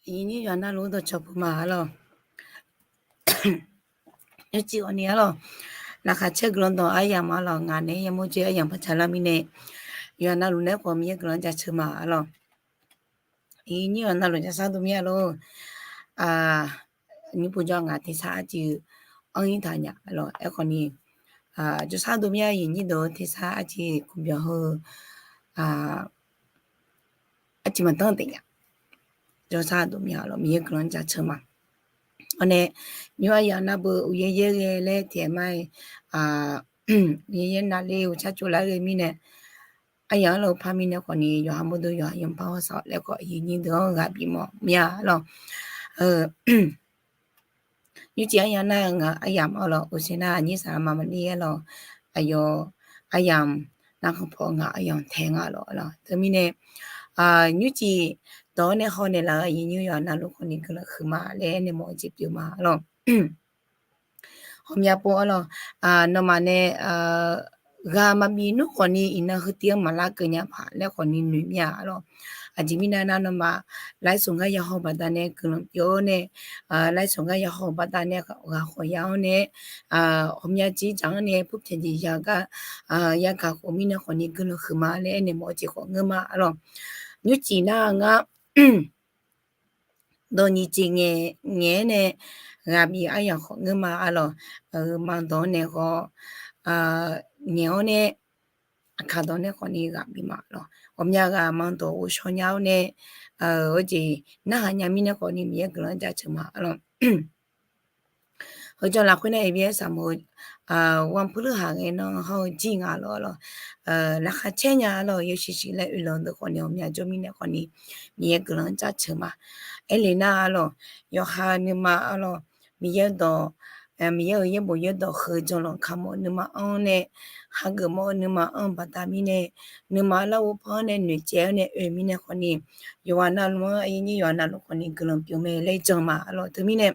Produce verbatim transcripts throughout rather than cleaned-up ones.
Iqnyir yawqha navluf dawqcawq puq ma arlawq. Nymrcif ghawqni arlawq, laqkhaq caer guiqlanq dawq aryamq arlawq, ngaq nae yamawr dzoer aryamq paqdzaq lar mirnae, yawqha navluf nae khawf Miqyaer guiqlanq jaceuq ma arlawq. Iqnyir yawqha navluf jawrshar dov mir-a lor. Nymr pov jawr ngaq tersar arciv anr-ir taq nya arlawq. Aerkhawf ni, jawrshar dov mir-a, iqnyir deuq-eu tersar arciv kuqbyanq heu arciv maqdanr taef nya. Jawrshar dov mir-a lor, Miqyaer guiqlanq jaceuq ma. Awr nae, nymr aryamq navbeu uqyaer yaer ghae laer taef-aer ma-aer, uqyaer yaer navle uqtsar tsovlar ghae mirnae, aryamq-anr lawr par mirnae khawf ni, yawqha mawrdo yawqha yawpar hawsar laer khawf, iqnyir deuq-anr ghaq bif mawf mir-a lor. Nymrcif aryamq nar ngaq aryamq arlawq, uqshoe nar aqnyir saqlaqma maqnir arlawq, aqyawf aryamq narkhan paw ngaq aryamq tae nga lor arlawq. Teumirnae, nymrcif dawq-anr nae hawnaeq laf-eu iqnyir yawqha navluf khawf ni guiqlanq huiqma laer aernaeq mawf-eu jeq pyeuf ma arlawq. Ghawqmya pov arlawq, nawmaf nae ghaq maqbif nmr khawf ni iqnan heu tiv-anr maqlar keuv nya paq laer khawf ni noeq mir-a arlawq. Aqjeq mirnae nar, nawmaf laer sawq ngar ya haw baqdanae guiqlanq pyeuf-awr nae, laer sawq ngar ya haw baqdanae ghaq khawq ya-awr nae, ghawqmya jeq dzaq-anr nae purpyaeq jeq ya gar yagaq khof mirnae khawf ni guiqlanq huiqma laer aernaeq mawf-eu jeq khawf ngeur ma arlawq. Nymrcif nar ngar dawq nyiq jeq ngaeq-aer nae ghaq bif aryamq khawf ngeur ma arlawq. Manq dawq-anr nae ghawq ngaeq-awr nae, aqkaq dawq nae khawf ni ghaq bif ma lawq. Ghawqmya ghaq manq dawq ghovshaw nya-awr nae, heujeq narhaq nya mirnae khawf ni Miqyaer guiqlanq jaceuq ma arlawq. Heujanq lafkhoer nar, Eqbyaer saqmoq-eu, wanpuirluir haq ghae nan hawr-eu jir nga lawq arlawq. Laqkhaq caer nya arlawq, yawshuif shuif laer oeq lanq deuq khawf ni ghawqmya jawr mirnae khawf ni Miqyaer guiqlanq jaceuq ma. Aerle nar arlawq, yawqha nuima arlawq, Miqyaer-eu dawq, Miqyaer-euq yaerbof yaerdawq heu janlanq kamq-eu nuima anr nae, hageuf mawf-eu nuima anr baqda mirnae, nuima lar ghovpanr nae noeqtsaev-awr nae oe mirnae khawf ni, yawqghaq navluf-anr aqyuif nyir yawqghaq navluf khawf ni guiqlanq pyeuf mae laer jan ma arlawq. Teumirnae,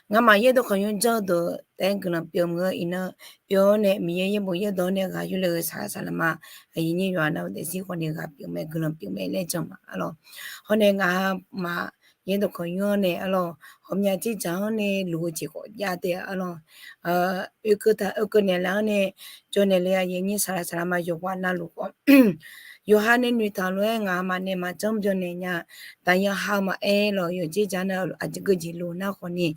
ngamaf yaerdawq khawqnymr janr-eu deuq taef-aer guiqlanq pyeuf meuq-eu iqnan, oe-awr nae Miqyaer yaerbof yaerdawq nae ghaq yurle-eu saqlaq saqlaqma, aqyuif nyir yawqghaq navluf daefzir khawf ni ghaq pyeuf mae guiqlanq pyeuf mae laer jan ma arlawq. Hawr nae ngamaf yaerdawq khawqnymr-anr nae arlawq, ghawqmya jeq dzaq-anr nae luf-eu jeq khawf jav taef arlawq. Oekeuv taq oekeuv naeqlaf-anr nae jawr naeqle aqyuif nyir saqlaq saqlaqma yawqghaq navluf khawf, yawqha nae noeqtaq lof-aer ngamaf nae maqjanr byannaeq nya. Daqyan ha maqaer lawq, yawqjeq dzaq nar aqjeq geujeq lof nar khawf ni,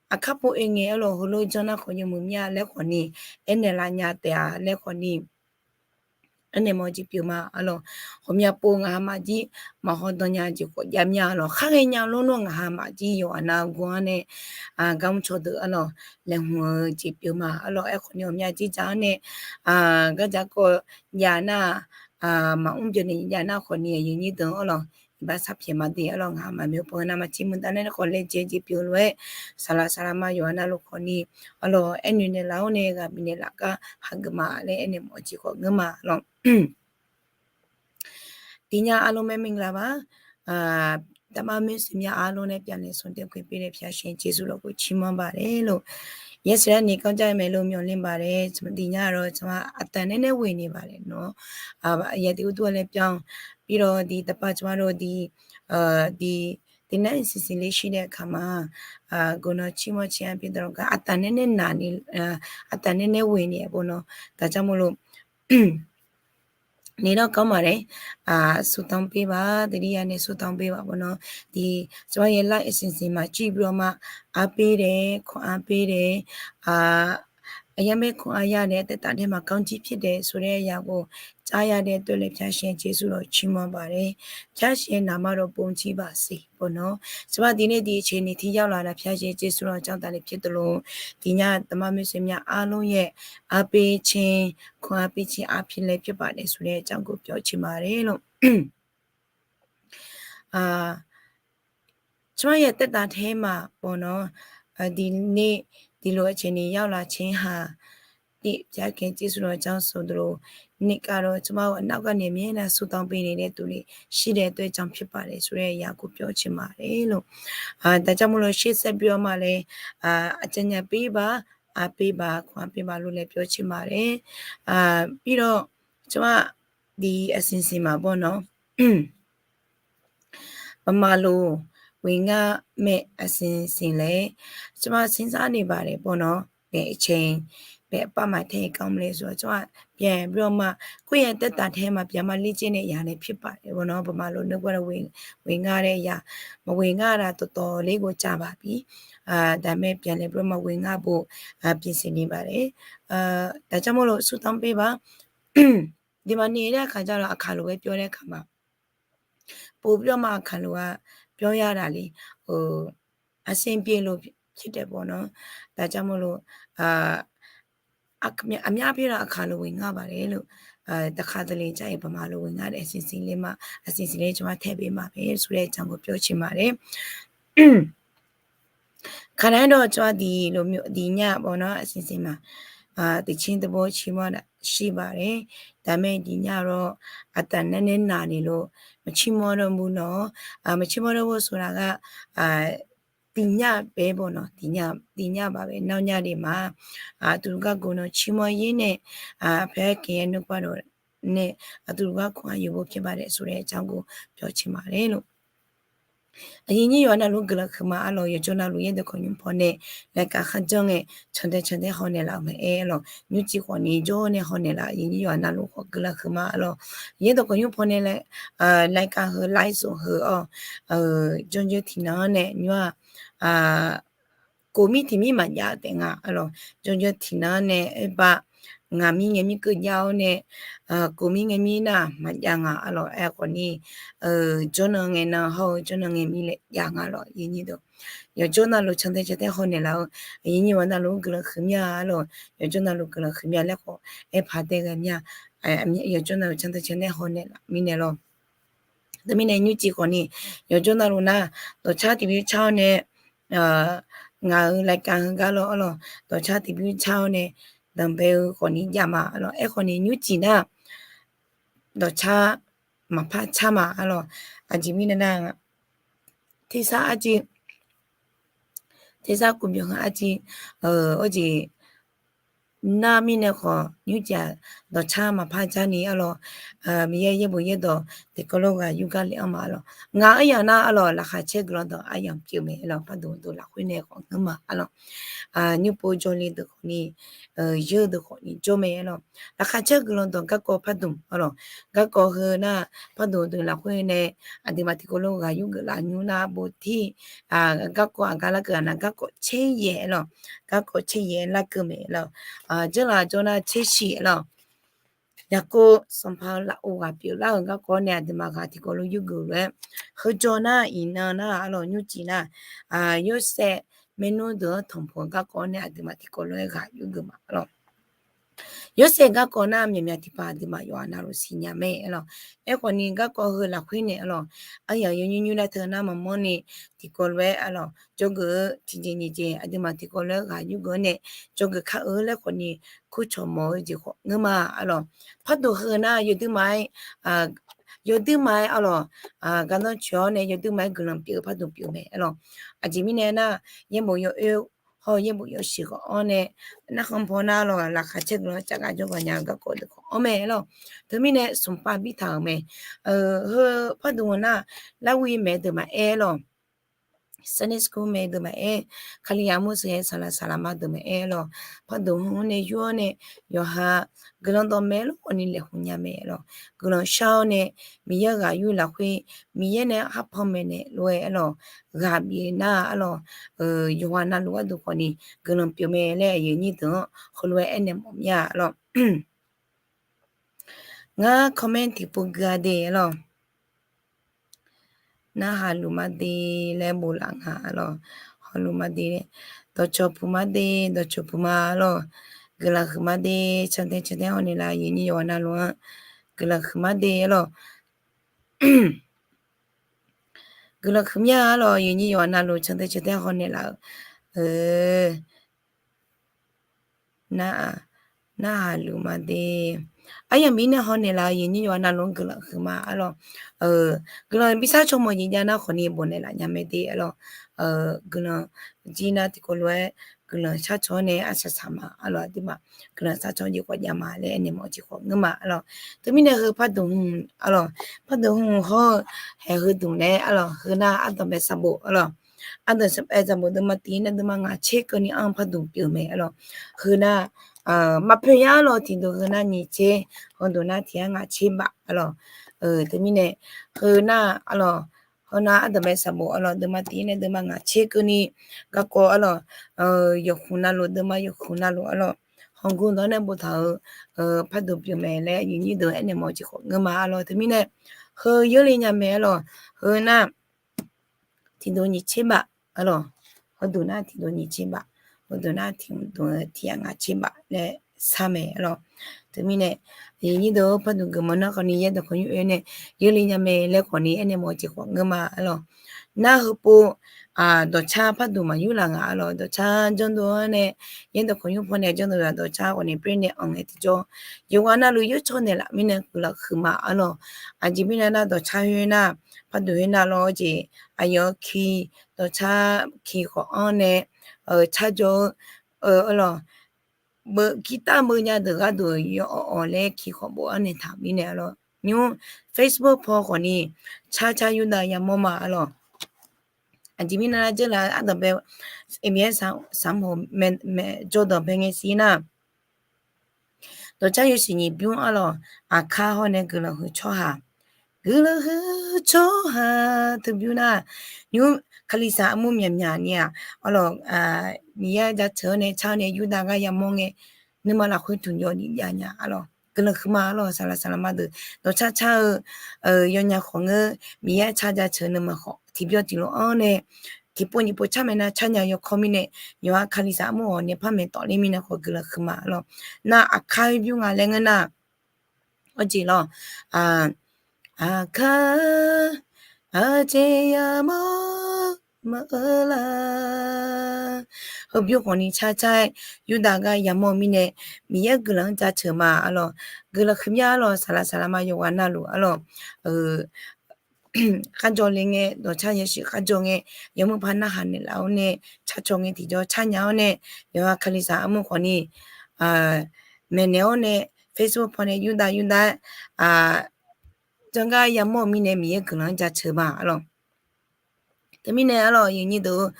aqkar pov oe ngae arlawq, heulof janr nar khawf yawmuiq mir-a laer khawf ni, aernaeq laf nya taef-a laer khawf ni, aernaeq mawf-eu jeq pyeuf ma arlawq. Ghawqmya pov ngaqha maqjir maqhaw dan nya jeq khawf jav mir-a arlawq. Khar ghaenya lor nawr ngaqha maqjir yawqghaq nav gu-anr nae, gar mr caw deuq arlawq, laeqhmq-eu jeq pyeuf ma arlawq. Aerkhawf ni ghawqmya jeq dzaq-anr nae, gardzaq kawv jav nar, maqmr byannaeq jav nar khawf ni aqyuif nyir deuq arlawq, iqbax sarpyaeq maqde arlawq. Ngaqha maqmyawf pawnav maqjir muiqdanae khawf laejae jeq pyeuf lof-aer, saqlaq saqlaqma yawqghaq navluf khawf ni arlawq, aernaeq naeqlaf-awr nae ghaq bifnaeq laf gar hageuf ma laer aernaeq mawf-eu jeq khawf ngeur ma arlawq. Tiqnya arlawr mae mingla ba, daqmar moer seuq mya arlawr nae pyavnaeq sanqdaeq khoeq pir nae pyaq shaeq jeqsur lafkhoer cir manr baq laer lor. Yasiqlar ni kawv jar maeqlo myawqler baq laer, tiqnya arlawr tsawrma aqtaf nae nae ghoe ni baq laer nawr, ya tiq ur dur-a laer pyav-awq. Pirlawr di taqpar tsawrma lor di, di, tiqnav siqsiq le shir dae kaq ma, gawqnan cir manr cir-a pir dawq gar aqtaf nae nae naq ni, aqtaf nae nae ghoe ni-a bawq nawr, daqjar mawrlo. Ni nar kawv maqlaer, surtanq pir baq, taqlir ya nae surtanq pir baq bawq nawr, di, tsawrma yaer lar siqsiq maqcir bawr ma, arpir dae, kawq arpir dae, aqyar maer kawq arya dae, taef taf dae maqkanr jir pyaer dae, sawr dae ya ghof, car ya dae tov laer pyaq shaeq jeqsur lafkhoer cir manr baq laer, pyaq shaeq naqma dawqpov jir baq siq bawq nawr, tsawrma di nae di ceqni tir yar laf laf pyaq shaeq jeqsur lafkhoer janr taf laer pyaer tawq lor. Tiqnya daqmar moer seuq mya arlawr yaer, arpir caer, kawq arpir caer arpir laer pyaer baq dae sawr dae jar ghof pyawr cir ma laer lor. Tsawrmyanr yaer taef taf tae ma bawq nawr, di nae, di lof-aer ceqni yar laf caer ha, tiv pyaq shaeq jeqsur lafkhoer janr sawr dawq lor. Nae kar lor tsawrmyanr nar gar nae myaer nar surtanq pir ni nae tov le, shir dae tov-aer janr pyaer baq laer sawr dae ya ghof pyawr cir ma laer lor. Daqjar mawrlo shir saer bawr ma laer, aqcawq nya pir baq, arpir baq, kawq arpir baq lof laer pyawr cir ma laer. Pirlawr, tsawrmyanr di aqsiq siq ma bawq nawr. baqmaqloq ghoe ngar mae, aqsiq siq laer, สมาชิก ni baq laer baw nawr, bae cae, bae par maq tae-ir kar mr le sawr cawr-aq, byae byawr ma, kur yae taertaq tae maqbyav ma ler caer nae yaq nae pyur paf-aer baw nawr, baqmaqloq nuikhanr ghoe ngar laer yaq, maqghoe ngar-a dawqtawv ler ghovcav baq bi, daqmae byae laer byawr ma ghoe ngar bo, byae siq ni baq laer, daqcar mawr lof surtanr paer ba, ဒီမှာနေ laer aqkaq ja lof aqkaq lof-aer pyawr laer kaq ma. Pov byawr ma aqkaq lof-aer pyawr ya laf le, aqsiq byae lof pyur daef baw nawr, daqcar mawr lof, aqmyar pir lof aqkaq lof ghoe ngar baq laer lof, daqkaq daqle jar-iq baqmaqloq ghoe ngar daef siq siq le ma, aqsiq siq le cawba tae bae ma bae sawr laer janrgawr pyawr ciq ma laer ขณะที่ dawqcawq-aq diq nya baw nawr aqsiq siq ma, tiqcin teubaw ciqmawr shir baq laer, daqmae diq nya lawr, aqtaf nae nae naq ni lof, maqcirmawr dawr mur nawr, maqcirmawr dawr mur sawr laf gar, tiq nya bae baw nawr, tiq nya baq bae nawr nya le ma, aqduq gar gov nawr cirmawr-ir nae, aqpyaer kaeq-aer nuikhanr dawq nae, aqduq gar kawq-a yawbo pyaer baq daef sawr laer janrgawr pyawr ciq ma laer lof. Aqyuif nyir yawqha navluf guiqlanq huiqma arlawq, yawqjawr navluf yaerdawq khawf nymr paw nae, รายการ kharjanr ngae, cantae cantae haw naeqlaf-euq mae-aer arlawq, nymrcif khawf ni jawr nae haw naeqlaf, aqyuif nyir yawqha navluf khawf guiqlanq huiqma arlawq. Yaerdawq khawf nymr paw nae รายการ heu ไลฟ์สด heu arlawq, jawrjawr tiqnan-anr nae nymr-aq, kov mir tiq mir maqjav taef nga arlawq, jawrjawr tiqnan-anr nae aerba, ngaq mir ngae mir keuv jav-awr nae, kov mir ngae mir nar maqjav nga arlawq, aerkhawf ni, jawrnan ngae nan hawr-eu jawrnan ngae mir laer jav nga lawq, yawqjawr navluf cantae cantae haw naeqlaf-eu, aqyuif nyir yawqha navluf guiqlanq huiqmya arlawq, yawqjawr navluf guiqlanq huiqmya laer khawf aerpaq tae ghae mya, yawqjawr navluf cantae cantae haw naeqlaf mirnae lawr. Teumirnae nymrcif khawf ni, yawqjawr navluf nar, dawqcar tiqbymr car-awr nae, ngaq-euq รายการ heu gar lawr arlawq, dawqcar tiqbymr car-awr nae, danqbae-eu khawf ni jav ma arlawq, aerkhawf ni nymrcif nar, dawqcar maqpar car ma arlawq, aqjeq mirnae nar, tersar arjeq, tersar kuv byawq heu arjeq, arjeq nar mirnae khawf nymrcif-aq, dawqcar maqpar jar ni arlawq, Miqyaer yaerbof yaerdawq tiqkawv lof ghaq yur gar le-anr ma arlawq. Ngaq aryamq nar arlawq, laqkhaq caer guiqlanq dawq aryamq pyeuf mae arlawq, pardmq deuq lafkhoer nae khawf ngeur ma arlawq. Nymr pov jawrle deuq khawf ni, yeur deuq khawf ni jawr mae arlawq. Laqkhaq caer guiqlanq dawq garkawv pardmq arlawq. Garkawv heu nar, pardmq deuq lafkhoer nae aqduimaf tiqkawv lof ghaq yur geuf laf nymr nar bo tir, garkawv aqgar larkeuv-aq nar garkawv caer yaeq arlawq. Garkawv caer yaeq larkeuv mae arlawq. Jeurlaf jawr nar caer shiq arlawq. Yaqkov sanqpaq-eu lafov ghaq pyeuflar-euq garkawv nae aqduimaf ghaq tiqkawv lof yur geuf lof-aer, heujawr nar iqnan nar arlawq, nymrcif nar, Yorsaev maernmr deuq-anr tanqpuq-eu garkawv nae aqduimaf tiqkawv lof-aer ghaq yur geuf ma arlawq. Yorsaev garkawv nar myaqmyaq tiqpav aqduimaf yawqha navluf siqnya mae arlawq. Aerkhawf ni garkawv heu lafkhoer nae arlawq, aryamq yawnymr nymr lar teu nar maqmawr ni tiqkawv lof-aer arlawq, jawrgeuf-eu tiqjeq nyiq jeq aqduimaf tiqkawv lof-aer ghaq yur geuf-awr nae, jawrgeuf kar-eu laer khawf ni kurcawq mawf-eu jeq khawf ngeur ma arlawq. Pardmq heu nar yawduirma-aer, yawduirma-aer arlawq, gardanr coeq-awr nae yawduirma-aer guiqlanq pyeuf-eu pardmq pyeuf mae arlawq. Aqjeq mirnae nar, yaerbof yawoer hawr-eu yaerbof yawshuif khawf anr nae, narkhan paw nar arlawq, laqkhaq caer guiqlanq cavgaq jawrgaq nya-eu garkawv deuq khawf anr mae arlawq. Teumirnae smqpav birtaq-euq mae. Heu pardmq nar, larwi maeq deuq maqaer arlawq, Sunday school maeq deuq maqaer, Kalizaq mur sheuq-aer saqlaq saqlaq ma deuq maqaer arlawq, pardmq heu-anr nae yur-awr nae, yawqha guiqlanq dawqmaeq lof-aer ni laeqhmq nya mae arlawq. Guiqlanq shar-awr nae, Miqyaer ghaq yur lafkhoer, Miqyaer nae kharpanq maeqnaeq lof-aer arlawq, ghaq bif nar arlawq, yawqha navluf gharduq khawf ni guiqlanq pyeuf mae laer aqyuif aqnyir deuq-anr heulof-aer aernaeq mawf mir-a arlawq. Ngar comment tiqpov gui-a de arlawq. Narhaq luf ma de laer bof laf nga arlawq. Hawluf ma de, dawqcawq puq ma de, dawqcawq puq ma arlawq. Guiqlanq huiq ma de, cantae cantae hawnaeq laf aqyuif aqnyir yawqha navluf-anr guiqlanq huiq ma de arlawq. Guiqlanq huiq mir-a arlawq, aqyuif aqnyir yawqha navluf cantae cantae hawnaeq laf-euq. Nar, narhaq luf ma de. Aryamq mirnae hawnaeq laf aqyuif aqnyir yawqha navluf-anr guiqlanq huiq ma arlawq. Guiqlanq bi sar caw mawq jeq jav nar khawf ni bofnaeq laf nya mae de arlawq. Guiqlanq jir nar tiqkawv lof-aer guiqlanq sharcaw-awr nae arsaq saq ma arlawq. Aqduimaf guiqlanq sharcaw jeq khawf jav ma laer aernaeq mawf-eu jeq khawf ngeur ma arlawq. Teumirnae heu pardmq hmq arlawq, pardmq hmq hawr-eu haeq heudmq laer arlawq, heu nar ardanqbae sanqbof arlawq. Ardanqbae sanqbof deuvma tiq nae deuvma ngaq tser keuvni anr-eu pardmq pyeuf mae arlawq. Heu nar maqpoeq yar arlawq, tiqdmq heu nar nyiq tser, heudmq nar tiq yar ngaq tser baf arlawq. Teumirnae heu nar arlawq, heu nar ardanqbae sanqbof arlawq, deuvma tiq nae deuvma ngaq tser keuvni garkawv arlawq, yawqkhmq navluf, deuvma yawqkhmq navluf arlawq, hawqgor dawq-anr nae boftaq-euq pardmq pyeuf mae laer aqyuif nyir deuq aernaeq mawf-eu jeq khawf ngeur ma arlawq. Teumirnae heu yeurle nya mae arlawq, heu nar tiqdmq nyiq tser baf arlawq, heudmq nar tiqdmq nyiq tser baf, heudmq nar tiqdmq tiq yar ngaq tser baf laer shar mae arlawq. Teumirnae aqyuif nyir deuq-or, pardmq geufmawf nar khawfni yaerdawq kawqnymr oe-awr nae yeurle nya mae laer khawfni aernaeq mawf-eu jeq khawf ngeur ma arlawq. Nar heupov dawqcar pardmq maqyur laf nga arlawq, dawqcar janrdov-anr nae yaerdawq kawqnymr paw nae janrdov zaq dawqcar khawfni pyeuf nae anq ngae tiqjawr, yawqghaq navluf yawcaw naeqlaf mirnae guiqlanq huiqma arlawq. Aqjeq mirnae nar dawqcar khoer nar, pardmq khoer nar lawr jeq, aqyawf ki dawqcar ki khawf anr nae carjawr-eu arlawq, beu guitar beu nya deuq gharduq yawawq awq laer ki khawf bofanr naeqtaq mirnae arlawq. Nymr Facebook paw khawfni carcar yurdav yamawr ma arlawq. Aqjeq mirnae nar dzeurlaf ardanqbae, aqmyaer saqmq jawrdanq bae ngae sir nar, dawqcar yawshuif nyiq bymr arlawq, aqkar hawr nae guiqlanq huiq tsawrhaq, guiqlanq huiq tsawrhaq teubymr nar, nymr kalizaq armur myaqmyaq ni-aq arlawq, Miqyaer jaceuq-awr nae car-awr nae yurdav gar yamawr ngae, nuima lafkhoer tuq jawv ni jav nya arlawq, guiqlanq huiqma arlawq. Saqlaq saqlaq ma deuq dawqcar car-eu yawnya khawf ngeur, Miqyaer car jaceuq nuima khawf tiqbyan tiqlof-anr nae tiqpov nyiq pov car mae nar car nya yawkawr mirnae, yawqha kalizaq armur ghawq nae par maeqtawf ler mirnae khawf guiqlanq huiqma arlawq. Nar aqkar heubymr nga laer ngeur nar, awr jeq lawr, aqkar aqjeq yamawr maqeur lar, heubymr khawfni carcar-aer yurdav gar yamawr-eu mirnae, Miqyaer guiqlanq-anr jaceuq ma arlawq. Guiqlanq huiqmya arlawq, saqlaq saqlaq ma yawqghaq navluf arlawq, kharjawr le ngae, dawqcar yawshuif kharjawr ngae, yawmuiq par narhaq naeqlaf-awr nae, carcaw ngae tiqjawr car nya-awr nae, yawqha kalizaq armur khawfni maeqnaeq-awr nae, Facebook paw nae yurdav yurdav-aer janr gar yamawr-eu mirnae Miqyaer guiqlanq-anr jaceuq ma arlawq. Teumirnae arlawq, aqyuif nyir deuq-or,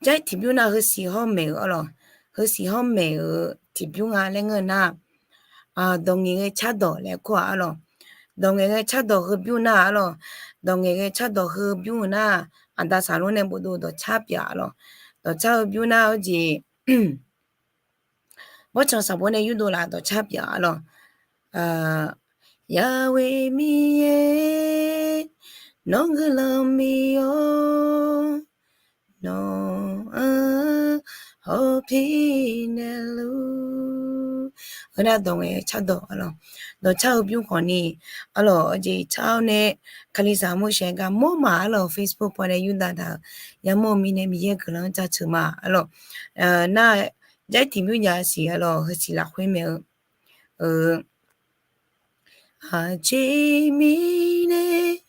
Jar-ir tiqbymr nar heusiq hawr maeq-euq arlawq, heusiq hawr maeq-euq tiqbymr nga laer ngeur nar, dawq ngaeq ghae cardawq laer kur-aq arlawq. Dawq ngaeq ghae cardawq heubymr nar arlawq, dawq ngaeq ghae cardawq heubymr-eu nar, aqda saqlor nae bofdov dawqcar pyeuf arlawq. Dawqcar heubymr nar-eu jeq, bawrtsanq saqbor nae yurdov laf dawqcar pyeuf arlawq. Yahweh Miqyaer, nawr guiqlanq bi-awr, nawq-anr hawpir naeqluf. Heu nar dawq ngaeq cardawq arlawq. Dawqcar heubymr khawfni arlawq, aqjeq car-awr nae kalizaq mawr shaeq gar mawr ma arlawq. Facebook paw nae yurdav daq-euq yamawr-eu mirnae Miqyaer guiqlanq-anr jaceuq ma arlawq. Nar, jar-ir tiqbymr jav siq arlawq, heusiq lafkhoer maeq-eu, aqjeq mirnae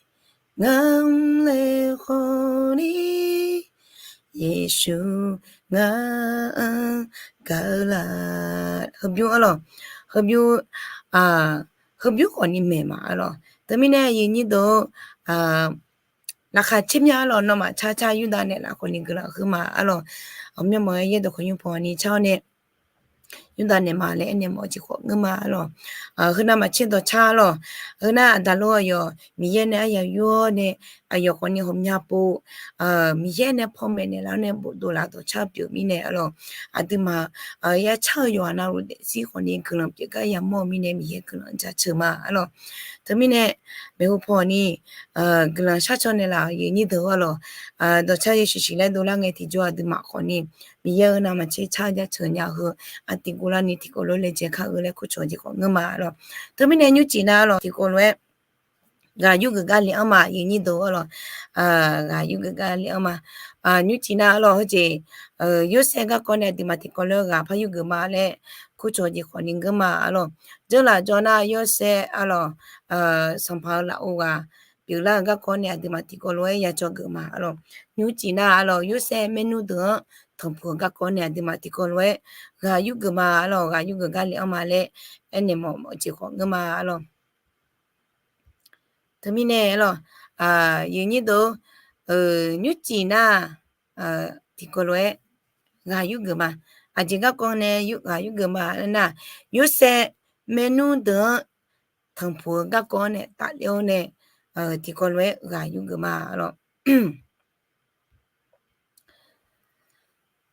ngamq laeqhawv ni, Yeqsur ngar-anr gaq-eu laf. Heubymr arlawq, heubymr, heubymr khawfni maeq ma arlawq. Teumirnae aqyuif nyir deuq-or, laqkhaq tser mya arlawq, nawmaf carcar yurdav naeqlaf khawfni guiqlanq huiq ma arlawq. Aqmyanmawf-aer yaerdawq khawqnymr paw ni car-awr nae yurdav naeq ma laer aernaeq mawf-eu jeq khawf ngeur ma arlawq. Heu navmaqtser dawqcar arlawq. Heu nar aqdaq lof aqyawf Miqyaer nae aryaq yur-awr nae, aqyawf khawfni ghawqmya pov, Miqyaer nae panmaeq naeqlaf-awr nae bofdov laf dawqcar pyeuf mirnae arlawq. Aqduimaf ya car-eu yawqghaq navluf daefzir khawfni guiqlanq pyeuf gar yamawr-eu mirnae Miqyaer guiqlanq jaceuq ma arlawq. Teumirnae maeqhu paw ni guiqlanq sharcaw naeqlaf-euq aqyuif nyir deuq arlawq. Dawqcar yawshuif shuif laer dovlar ngae tiqjawr aqduimaf khawfni Miqyaer-eu navmaqtser car jaceuq nya heu, aqtiqguv larni tiqkawv lof-aer laejae kar-eu laer kurcawq jeq khawf ngeur ma arlawq. Teumirnae nymrcif nav arlawq, tiqkawv lof-aer ghaq yurgeuf gar le-anr ma aqyuif nyir deuq arlawq. Ghaq yurgeuf gar le-anr ma. Nymrcif nav arlawq, heujeq, Yorsaev garkawv nae aqduimaf tiqkawv lof-aer ghaq par yurgeuf ma laer kurcawq jeq khawfni ngeur ma arlawq. Dzeurlaf jawr nar Yorsaev arlawq, sanqpaq-eu lafov ghaq pyeuflar-eu garkawv nae aqduimaf tiqkawv lof-aer ya jawr geuf ma arlawq. Nymrcif nar arlawq, Yorsaev maernmr deuq-anr tanqpuq-eu garkawv nae aqduimaf tiqkawv lof-aer ghaq yurgeuf ma arlawq, ghaq yurgeuf gar le-anr ma laer aernaeq mawf mawf jeq khawf ngeur ma arlawq. Teumirnae arlawq, yawnyir deuq, nymrcif nar tiqkawv lof-aer ghaq yurgeuf ma. Aqjeq garkawv nae ghaq yurgeuf ma laer nar, Yorsaev maernmr deuq-anr tanqpuq-eu garkawv-anr nae tafler-awr nae tiqkawv lof-aer ghaq yurgeuf ma arlawq.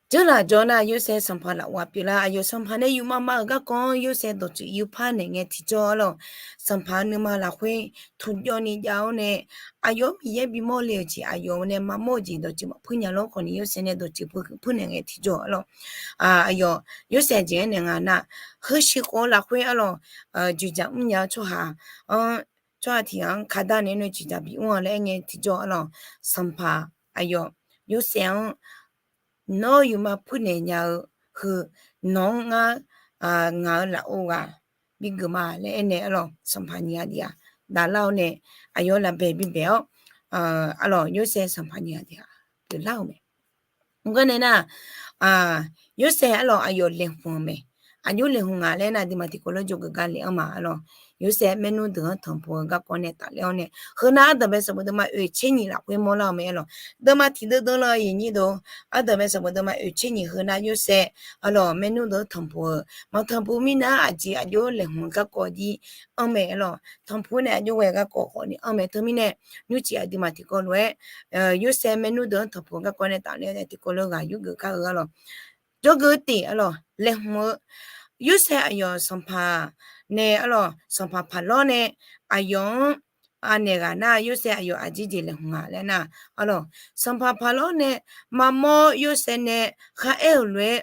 Dzeurlaf jawr nar Yorsaev sanqpaq lafov ghaq pyeuflar, aqyawf sanqpaq nae yufmav mav-euq garkawv-anr Yorsaev dawqtsuif yurpar naeq ngae tiqjawr arlawq. Sanqpaq nuima lafkhoer tuqjawvni jav-awr nae, aqyawf-anr Miqyaer bimawr le-euq jeq, aqyawf nae maqmawr-eu jeq dawqtsuif maqpuir nya lawr khawfni Yorsaev nae dawqtsuif puir naeq ngae tiqjawr arlawq. Aqyawf Yorsaev jeq-aer naeq nga nar, heu shiqkhof-eu lafkhoer arlawq, joeqjaq mrnya-eu tsawrhaq-anr, tsawrhaq tiq ghaq-anr kardar naeq-aer nae joeqjaq bimr-a laer aer ngae tiqjawr arlawq. Sanqpaq aqyawf Yorsaev-anr nawr yufmav puirnaeq nya-eu heu, nawq-anr ngar, ngaq-euq lafov ghaq bigeuf ma laer aernaeq arlawq. Sanqpaq nyiq ghaq tiq ghaq davlar-awr nae, aqyawf lafbaeq bibaeq-awr arlawq, Yorsaev sanqpaq nyiq ghaq tiq ghaq pyeuflar-euq mae. Mqgar nae nar, Yorsaev arlawq aqyawf laeqhmq-eu mae. Aqjox laeqhmq ngaq laer nar, aqduimaf tiqkawv lof-aer jawrgeuf gar le-anr ma arlawq. Yorsaev maernmr deuq-anr tanqpuq-eu garkawv nae tafler-awr nae, heu nar ardanqbae sanqbof deuvma oeq tser nyiq lafkhoer mawrlar-eu mae arlawq. Deuvma tiq deuv deuv lar-eu nyiq deuv, ardanqbae sanqbof deuvma oeq tser nyiq heu nar Yorsaev arlawq maernmr deuq-anr tanqpuq-eu, maqtanqpuq mirnae aqjeq aqjox laeqhmq-eu garkawv jir anr mae arlawq. Tanqpuq nae aqjox ghae-eu garkawv khawfni anr mae. Teumirnae nymrcif aqduimaf tiqkawv lof-aer Yorsaev maernmr deuq-anr tanqpuq garkawv nae tafler-awr nae tiqkawv lof-aer ghaq yurgeuf kar-eu arlawq. Jawrgeuf tiq arlawq laeqhmq-eu, Yorsaev aqyawf sanqpaq nae arlawq, sanqpaq paqlawr nae aqyawf-anr anaeq ghaq nar Yorsaev aqyawf aqjeq jeq laeqhmq ngaq laer nar arlawq, sanqpaq paqlawr nae maqmawr Yorsaev nae kharaer-euq lof-aer,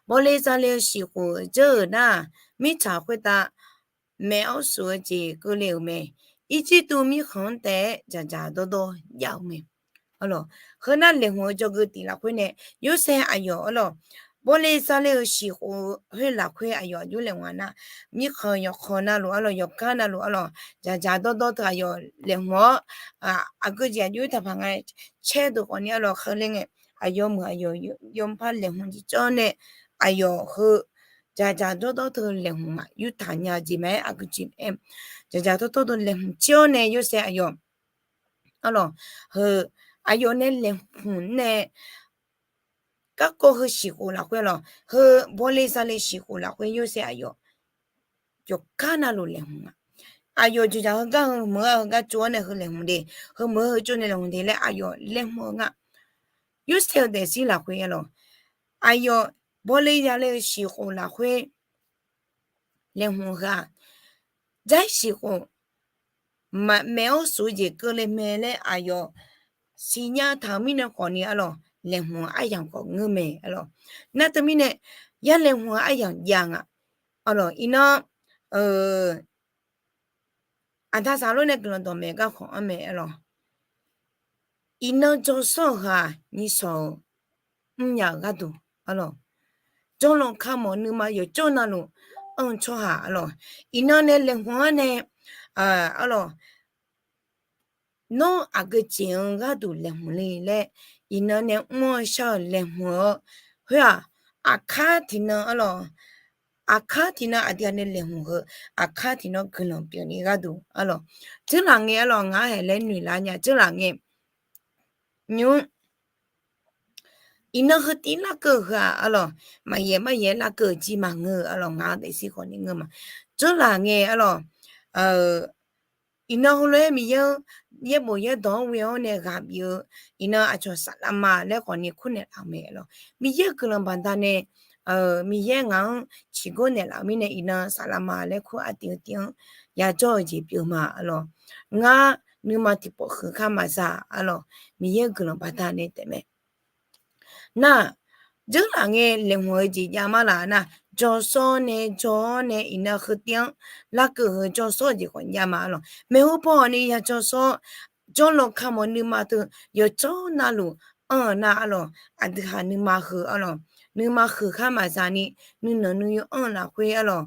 bawle zale-eu shiqkhof dzeur-euq nar, mirtsaq khoertav maeq-awr suf-eu jeq keuvle-euq mae. Irjirtuv mirkhanq-anr taef-aer dzaqdzaq dawrdawr jav-eu mae. Heu nar laeqhmq-eu jawrgeuf tiq lafkhoer nae, Yorsaev aqyawf arlawq, bawle zale-eu shiqkhof khoer lafkhoer aqyawf aqjox laeqhmq-a nar, mirkhanq yawqkhanq navluf arlawq, yawqgar navluf arlawq, dzaqdzaq dawrdawr teu aqyawf laeqhmq-awr, aqgeu jeq aqjox taqpaq nga caer deuq khawfni arlawq, heu le ngae, aqyawf meuq aqyawf yawpar laeqhmq jeq cawv nae, aqyawf heu dzaqdzaq dawrdawr teu laeqhmq ngaq yurtaq nya jeq mae-aer aqgeu jeq aer, dzaqdzaq dawrdawr teu laeqhmq caer-awr nae Yorsaev aqyawf arlawq, heu aqyawf nae laeqhmq nae garkawv heu shiqkhof lafkhoer arlawq, heu bawle zale shiqkhof lafkhoer Yorsaev aqyawf yawqgar navluf laeqhmq-a. Aqyawf dzaqdzaq heugar heu meuq-a heugar tsov-awr nae heu laeqhmq de, heu meuq-a heu tsov nae laeqhmq de laer aqyawf laeqhmq-eu nga. Yorsaev-eu daefzir lafkhoer arlawq, aqyawf bawle zale-eu shiqkhof lafkhoer laeqhmq heu-aq, dzar shiqkhof maeq-awr suf-eu jeq keuvle mae laer aqyawf siqnya taq-euq mirnae khawfni arlawq, laeqhmq aryamq khawf ngeur mae arlawq. Nar teumirnae yar laeqhmq aryamq jav nga arlawq. Iqnan aqda saqlor nae guiqlanq dawqmaeq gar khawf-anr mae arlawq. Iqnan jawrshawr-eu ghaq nyiq shawq-euq mrnya-euq gharduq arlawq, jawrlanq kamawf nuima yawqjawr navluf anr-eu tsawrhaq arlawq, iqnan nae laeqhmq-anr nae arlawq, nawr aqgeu jeq-anr gharduq laeqhmq le laer, iqnan nae mr-eu shar-euq laeqhmq-eu khoer-aq, aqkar tiqnan arlawq, aqkar tiqnan aqdui-aq nae laeqhmq heu, aqkar tiqnan guiqlanq pyeufni gharduq arlawq. Dzeurlaf ngae arlawq, ngar haeq laer noeqlar nya dzeurlaf ngae, nymr iqnan heu tiv larkeuv heu-aq arlawq, maqyaef maqyaef larkeuv jir maqngeur arlawq, ngar daefzir khawfni ngeur ma. Dzeurlaf ngae arlawq, iqnan heulof-aer Miqyaer-anr yaerbof yaerdawq-anr ghoe-awr nae ghaq bif-eu, iqnan aqcawq saflar ma laer khawfni kurnaeq laf-eu mae arlawq. Miqyaer-euq guiqlanq baqdanae, Miqyaer ngaq-anr ciqgor naeqlaf-eu mirnae iqnan saflar ma laer kur artiv-eu tiv-anr yajawr-eu jeq pyeuf ma arlawq. Ngar nuima tiqpawf huiq kar maqza arlawq, Miqyaer-euq guiqlanq baqdanae taefmae. Nar, dzeurlaf ngae laeqhmq-eu jeq jav mar laf nar, jawrshawr nae jawr-awr nae iqnan heu tiv-anr larkeuv heu jawrshawr-eu jeq khawf jav ma arlawq. Maeqhu paw hawq ni ya jawrshawr, jawrlanq kamawf nuima teu yawqjawr navluf anr-eu nar arlawq, aqdui ha nuima heu arlawq, nuima huiq khar maqza ni, nuinanq nuiyu anr-eu lafkhoer arlawq,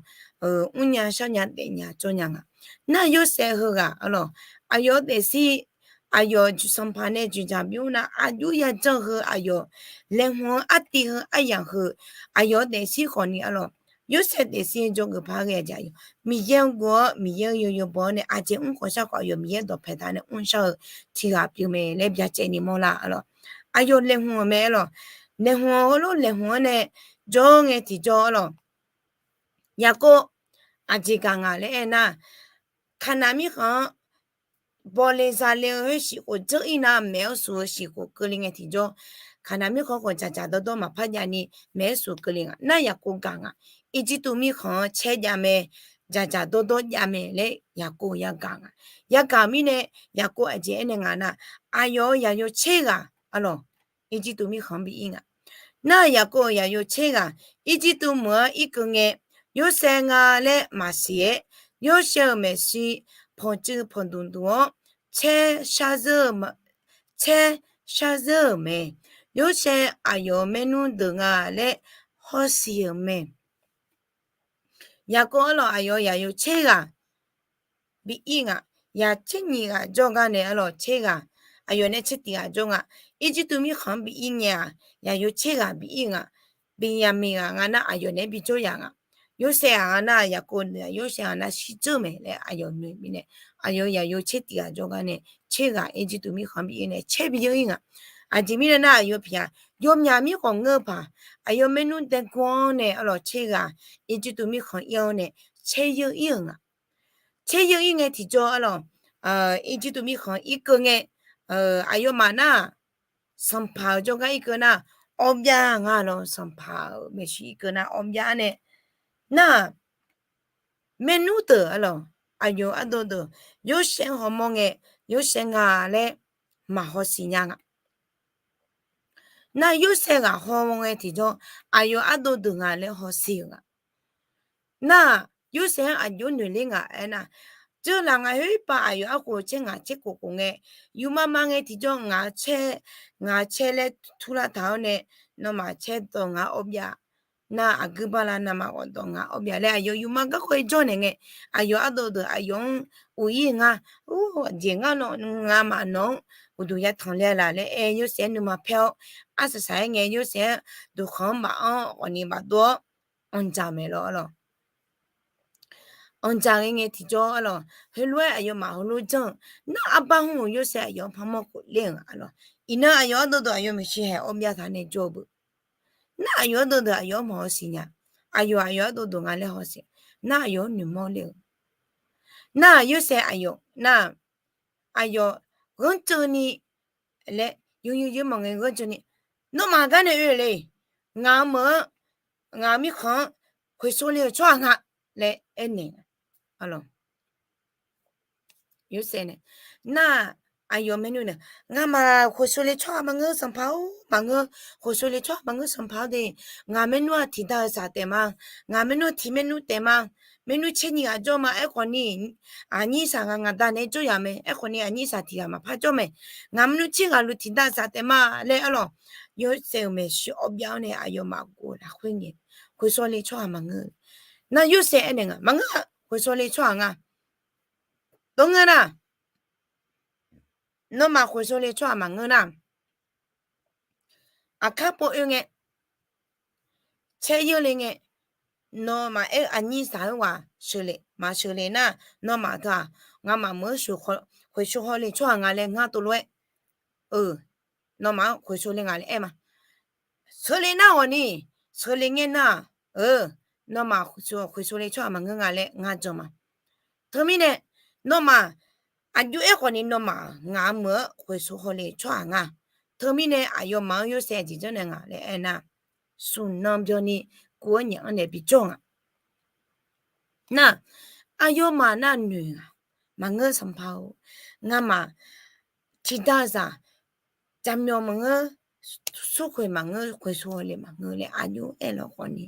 mrnya sharnya daefnya jawrnya nga. Nar Yorsaev heughaq arlawq, aqyawf-eu daefzir, aqyawf Sanqpaq nae joeqdzaq bymr nar, aqjox yajanr heu aqyawf laeqhmq-eu artiv heu aryamq heu, aqyawf-eu daefzir khawfni arlawq, Yorsaev daefzir jawrgeuf par ghae-a jeq aqyawf Miqyaer-anr gov-awr Miqyaer-anr yawbaw-awr nae aqjeq mr khawf shar khawf aqyawf Miqyaer dawqpae taq nae mrshar-eu tiq ghaq pyeuf mae laer byacaevni mawrlar arlawq. Aqyawf laeqhmq-euq mae arlawq. Laeqhmq-eu heulof laeqhmq-anr nae jawr ngae tiqjawr arlawq, Yaqkov aqjeq gaq nga laer aernar, Kaqnaq mirkhanq-anr bawle zale-eu shiqkhof dzeur-ir nar, maeq-awr suf-eu shiqkhof keuvle ngae tiqjawr, Kaqnaq mirkhanq khawf dzaqdzaq dawrdawr maqpar javni maeq-awr suf keuvle nga. Nar Yaqkov gaq nga. Irjirtuv mirkhanq-anr caer jav mae, dzaqdzaq dawrdawr jav mae laer Yaqkov yagaq nga. Yagaq mirnae Yaqkov aqjeq aernaeq nga nar, aqyawf-euq yaqyo tser ghaq arlawq, Irjirtuv mirkhanq-anr bi ir nga. Nar Yaqkov-euq yaqyo tser ghaq Irjirtuv meuq-anr irkeuv ngae, Yorsaev nga laer maqsiq-aer, Yorsaev-euq maeqshi pawqtsuif pawqdmq dmq-awr, caer shar zeur-euq ma-, caer shar zeur-euq mae. Yorsaev aqyawf-euq maernmr deuq nga laer hawsiq-euq mae. Yaqkov arlawq aqyawf yaqyo tser ghaq bi ir nga. Yaq tser nyiq ghaq jawrgar nae arlawq tser ghaq, aqyawf nae tser tiq ghaq jawr nga. Irjirtuv mirkhanq-anr bi ir ngae-aq, yaqyo tser ghaq bi ir nga. Benyaqmiq ghaq nga nar aqyawf naeq-aer bi jawr yaq nga. Yorsaev ghaq nga nar Yaqkov noeq-aq, Yorsaev ghaq nar shirdzeur mae laer aqyawf noeq mirnae, aqyawf yaqyo tser tiq ghaq jawrgar nae tser ghaq Irjirtuv mirkhanq-anr bi ir nae tser bi yeur ir nga. Aqjeq mirnae nar aqyawf piq-aq, yawmyaq mirkhanq ngeur-eu paq, aqyawf maernmr dae gur-awr nae arlawq tser ghaq Irjirtuv mirkhanq ir-awr nae tser yeur ir-euq nga. Tser yeur ir ngae tiqjawr arlawq, Irjirtuv mirkhanq irkeuv ngae, aqyawfmaf nar, sanqpaq-euq jawrgar irkeuv nar, awrbyav nga lawq, sanqpaq-euq maeqshi irkeuv nar awrbyav nae, nar, maernmr deuq arlawq, aqyawf ardov deuq, Yorsaev-anr hawmawr ngae, Yorsaev nga laer maqhaw siqnya nga. Nar Yorsaev ghaq haw ngae tiqjawr, aqyawf ardov deuq nga laer hawsiq-euq nga. Nar, Yorsaev-anr aqjox noeq ler nga aernar, dzeurlaf ngaq khoerpav aqyawf arkhof caer ngaq caer khof khof ngae, yufma ma ngae tiqjawr ngaq caer, ngaq caer laer turlar taq-awr nae, nawmaf caer dawq ngaq-anr awrbyav, nar aqguir bar lar navmaqghawf dawq ngaq-anr awrbyav laer aqyawf yufma garkawv-aer jawrnaeq ngae, aqyawf ardov deuq aqyawf-anr uq ir nga, jeq ngar nawq ngamaf nawq-anr uqduq yatanq le-a laf laer aer Yorsaev-anr nuima paer-awr, arsaq saq-aer ngae Yorsaev-anr duqkhanq-anr maqanr khawfni maqdov-awr, anqdzaq maeq lawr arlawq. Anqdzaq ghae ngae tiqjawr arlawq, heulof-aer aqyawfmaf heulof janr-eu, nar arbar hmq-euq Yorsaev aqyawf-anr parmawr khof ler-euq nga arlawq. Iqnan aqyawf ardov deuq aqyawf maeqshi haeq awrbyav taq nae jawr-eu beu. Nar aqyawf ardov deuq aqyawf-anr maqhaw siqnya. Aqyawf aqyawf ardov deuq nga laer haw siq. Nar aqyawf-anr noeqmawr ler-eu. Nar Yorsaev aqyawf nar, aqyawf ghanrceuv ni laer, yawqyawq yawqmawq ngae ghanrceuv ni, nawmaf gar nae oe le. Ngaq-euq meuq-anr, ngaq-euq mirkhanq-anr khoeqsov le-euq tsawrhaq nga laer aernaeq nga. Arlawq, Yorsaev nae, nar, aqyawf maernmr nae, ngamaf khoeqsov le tsawrhaq maqngeur sanqpaq-or, maqngeur, khoeqsov le tsawrhaq maqngeur sanqpaq-or de. Ngaq maernmr-aq tiqda-eu saq taef ma. Ngaq maernmr tiq maernmr taef ma. Maernmr caer nyiq ghaq jawr ma. Aerkhawfni aqnyir saq ngaq ngaq da naeq-aer jawr yaq mae. Aerkhawfni aqnyir saq tiq ghaq maqpar jawr mae. Ngaq maernmr tser ghaq luf tiqda saq taef ma laer arlawq. Yorsaev-euq maeqshi awrbyav-awr nae aqyawfmaf ghof lafkhoer ngae, khoeqshaw le tsawrhaq maqngeur. Nar Yorsaev aernaeq nga, maqngeur, khoeqshaw le tsawrhaq nga. Dawr ngeur nar, nawmaf khoeqshaw le tsawrhaq maqngeur nar, aqkar pov oe ngae, caer yeur le ngae, nawmaf aer-eu aqnyir saq-eu ghaq sheuqle, maqsheuqle nar, nawmaf teu-aq, ngamaf meuq-anr khoeqshaw haw le tsawrhaq nga laer ngar tov lof-aer, eu, nawmaf-anr khoeqshaw le nga laer aer ma. Sheuqle nar ghawqni, sheuqle ngaer nar, eu, nawmaf khoeqshaw le tsawrhaq maqngeur nga laer ngar jan ma. Teumirnae, nawmaf aqjox aerkhawfni nawmaf ngaq-euq meuq-anr khoeqshaw haw le tsawrhaq nga. Teumirnae aqyawfmaf-anr Yorsaev aqjeq janrnaeq nga laer aernar, smq nan byanni kuv-anr nyaef-anr nae bijawr nga. Nar, aqyawfmaf nar noeq-aq, maqngeur sanqpaq-or, ngamaf tiqdazaq, jaqmyawf maqngeur, smrkhoeq maqngeur, khoeqshaw haw le maqngeur laer aqjox aer lawq khawfni,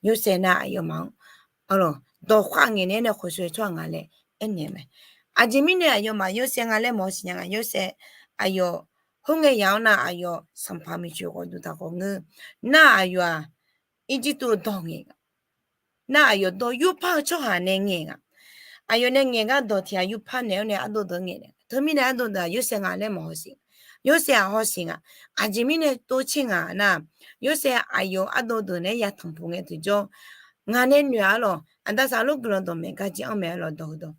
Yorsaev nar aqyawfmaf-anr, dawqkhav ngaeqnaeq-aer nae khoeqshaw le tsawrhaq nga laer aernaeq mae. Aqjeq mirnae aqyawfmaf Yorsaev nga laer mawq-eu siqnya nga, Yorsaev aqyawf Khoerngae yaq-anr nar, aqyawf sanqpaq maeqtsoeq khawf duq taq khawf ngeur. Nar aqyawf-aq, Irjirtuv-eu dawq ngaeq nga. Nar aqyawf dawq yurpar-eu tsawrhaq nae ngaeq nga. Aqyawf nae ngaeq gar dawq tiq ghaq yurpar naeq-awr nae ardov deuq-anr ngaeq naeq. Teumirnae ardov deuq-aq, Yorsaev nga laer maqhaw siq. Yorsaev-aq haw siq nga. Aqjeq mirnae tov tser nga nar, Yorsaev aqyawf ardov deuq naeq-aer ya tanqpuq ngae tiqjawr, ngaq nae noeq-a arlawq. Aqda Saflor guiqlanq dawqmaeq gar jir-anr mae arlawq dawq heudawq.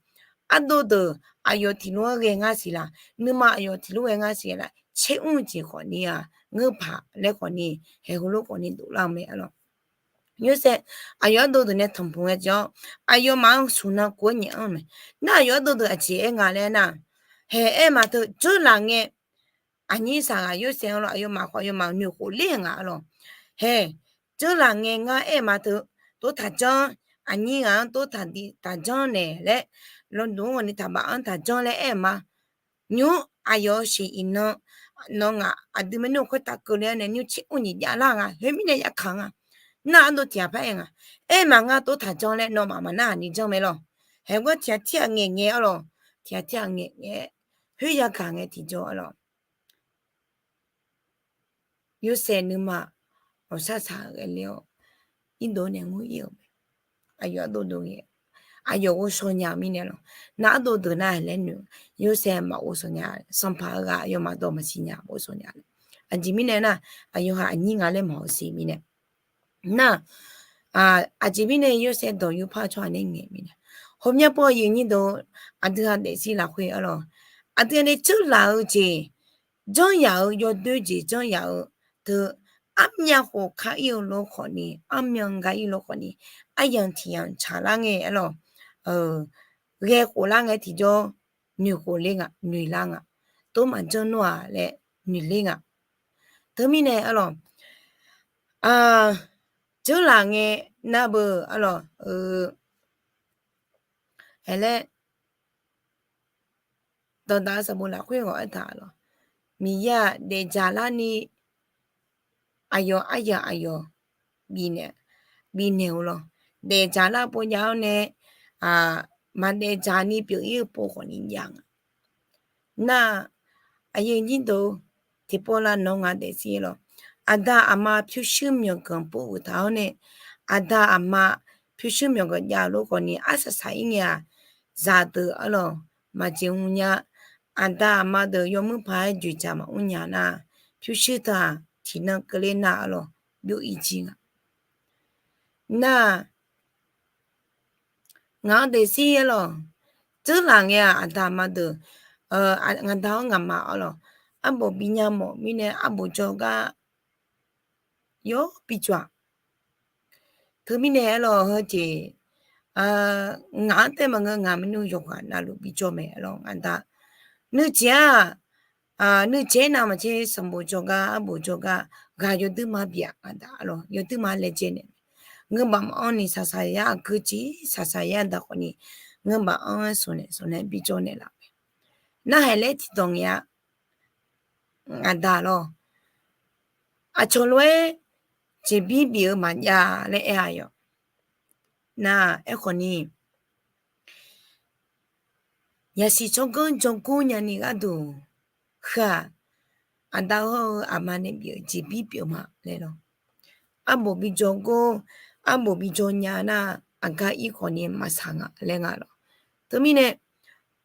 Ardov deuq aqyawf tiq lof-aer ghae ngar siq laq, nuima aqyawf tiq lof ghae ngar siq laf, tser mr-eu jeq khawfni-aq, ngeur paq laer khawfni, haeq heulof khawfni dovlar-eu mae arlawq. Yorsaev aqyawf ardov deuq nae tanqpuq ngae tiqjawr, aqyawfmaf-anr smq nan kov-aer nyaef anr-eu mae. Nar aqyawf ardov deuq aqjeq aer nga laer nar, haeq aer ma teu dzeurlaf ngae, aqnyir saqghaq Yorsaev-anr lawr, aqyawfmaf khawf aqyawfmaf noeqkhof ler nga arlawq. Haeq, dzeurlaf ngae ngar aer ma teu, tov taq janr, aqnyir ghaq-anr tov taq janr naeq laer, lawduq-anr ghawqni taqbaf-anr taq janr laer aer ma. Nymr aqyawf-euq shiq iqnan, nawq ngaq aqdui maernmr khoertav keuvle-awr nae nymr tser mr nyiq jav lar nga, khoermirnae yarkaq nga. Nar ardov tiq ghaq par aer nga. Aer maqnga tov taq janr laer nawmaf maqnar haq ni janr mae lawq. Haeqgar tiq ghaq tir ghaq ngaeq ngae arlawq. Tiq ghaq tir ghaq ngaeq ngae, khoer yagaq ngae tiqjawr arlawq. Yorsaev nuima ghawqshaq shaq-eu ghaele-awr, irdov nae ngeur ir-euq mae. Aqyawf ardov deuq ngae, aqyawf ghovshaw nya-eu mirnae lawq. Nar ardov deuq nar laer noeq, Yorsaev maqghov shawq nya, sanqpaq-eu ghaq aqyawfmaf dawq maqsiq nya, ghovshaw nya. Aqjeq mirnae nar, aqyawf-aq aqnyir nga laer maqhaw siq mirnae. Nar, aqjeq mirnae Yorsaev dawq yurpar-eu tsawrhaq nae ngaeq mirnae. Hawmya pov-eu aqyuif aqnyir deuq, aqdui-aq daefzir lafkhoer arlawq, aqdui-aq nae dzeurlaf-eu jeq, janryaq-eu yawdoer jeq janryaq-eu teu, armyav khof kar ir-eu lof khawfni, armyav ga ir lof khawfni, aryamq tiq yamq tsaqlar ngae arlawq, ghae khoflar ngae tiqjawr, noeqkhof ler nga, noeqlar nga, tov maqjanr nmr-aq laer noeqler nga. Teumirnae arlawq, dzeurlaf ngae nar beu arlawq, ae laer, dawqdaq-eu sanqbof lafkhoer ghawq aertaq lawq, Miqyaer-aq daefdzaq larni aqyawf aryamq aqyawf bifnaeq, bifnaeq-eu lawq. Daefdzaq lar pov jav-awr nae, maqdaefdzaq ni pyeuf ir-eu pov khawfni jav nga. Nar, aqyuif aqnyir deuq, tiqpov lar nawr ngaq daefzir lawq, aqda aqma pyurshuir myawqganq pov uiq taq-awr nae, aqda aqma pyurshuir myawqganq jav-eu lof khawfni arsaq saq ir ngae-aq, zaqdeuq arlawq, maqjeq mr nya. Aqda aqma deuq yawmuir paq-aer dzoeqdzaq maqmr nya nar, pyurshuir teu-aq tiqnan keuvler nar arlawq, byov ir jir nga. Nar, ngaq-anr daefzir arlawq, dzeurlaf ngae-aq aqda aqma deuq, ngaqda-awr ngaqma arlawq, arbof binya mawf mirnae arbof jawrgar yawr bijawr-aq. Teumirnae arlawq heujeq, ngaq-anr taef maqngeur, ngaq maernmr yawqghaq navluf bijawr mae arlawq ngaqda. Nuijeq-aq, nuijeq navmaqtser sanqbof jawrgar arbof jawrgar ghaq yawduirma bif-aq ngaqda arlawq, yawduirma laejae naeq mae. Ngeubaf maqanr ni saqsaq yar aqgeu jeq saqsaq yar daq khawfni, ngeubaf anr-aer smq naeq smq naeq bijawr naeqlaf mae. Narhaq laer tiqdawq ngae-a, ngaqda lawq, aqcawq lof-aer jeqbir bif-eu maqjav laer aer-a yawq. Nar, aerkhawfni, yasiq tsawrganr jawrgor nyani gharduq, heu-aq, aqda hawr-eu aqma nae bif-eu jeqbir pyeuf ma laer lawq. Arbof bijawr gor, arbof bijawr nya nar, aqgar ir khawfni maqsaq nga laer nga lawq. Teumirnae,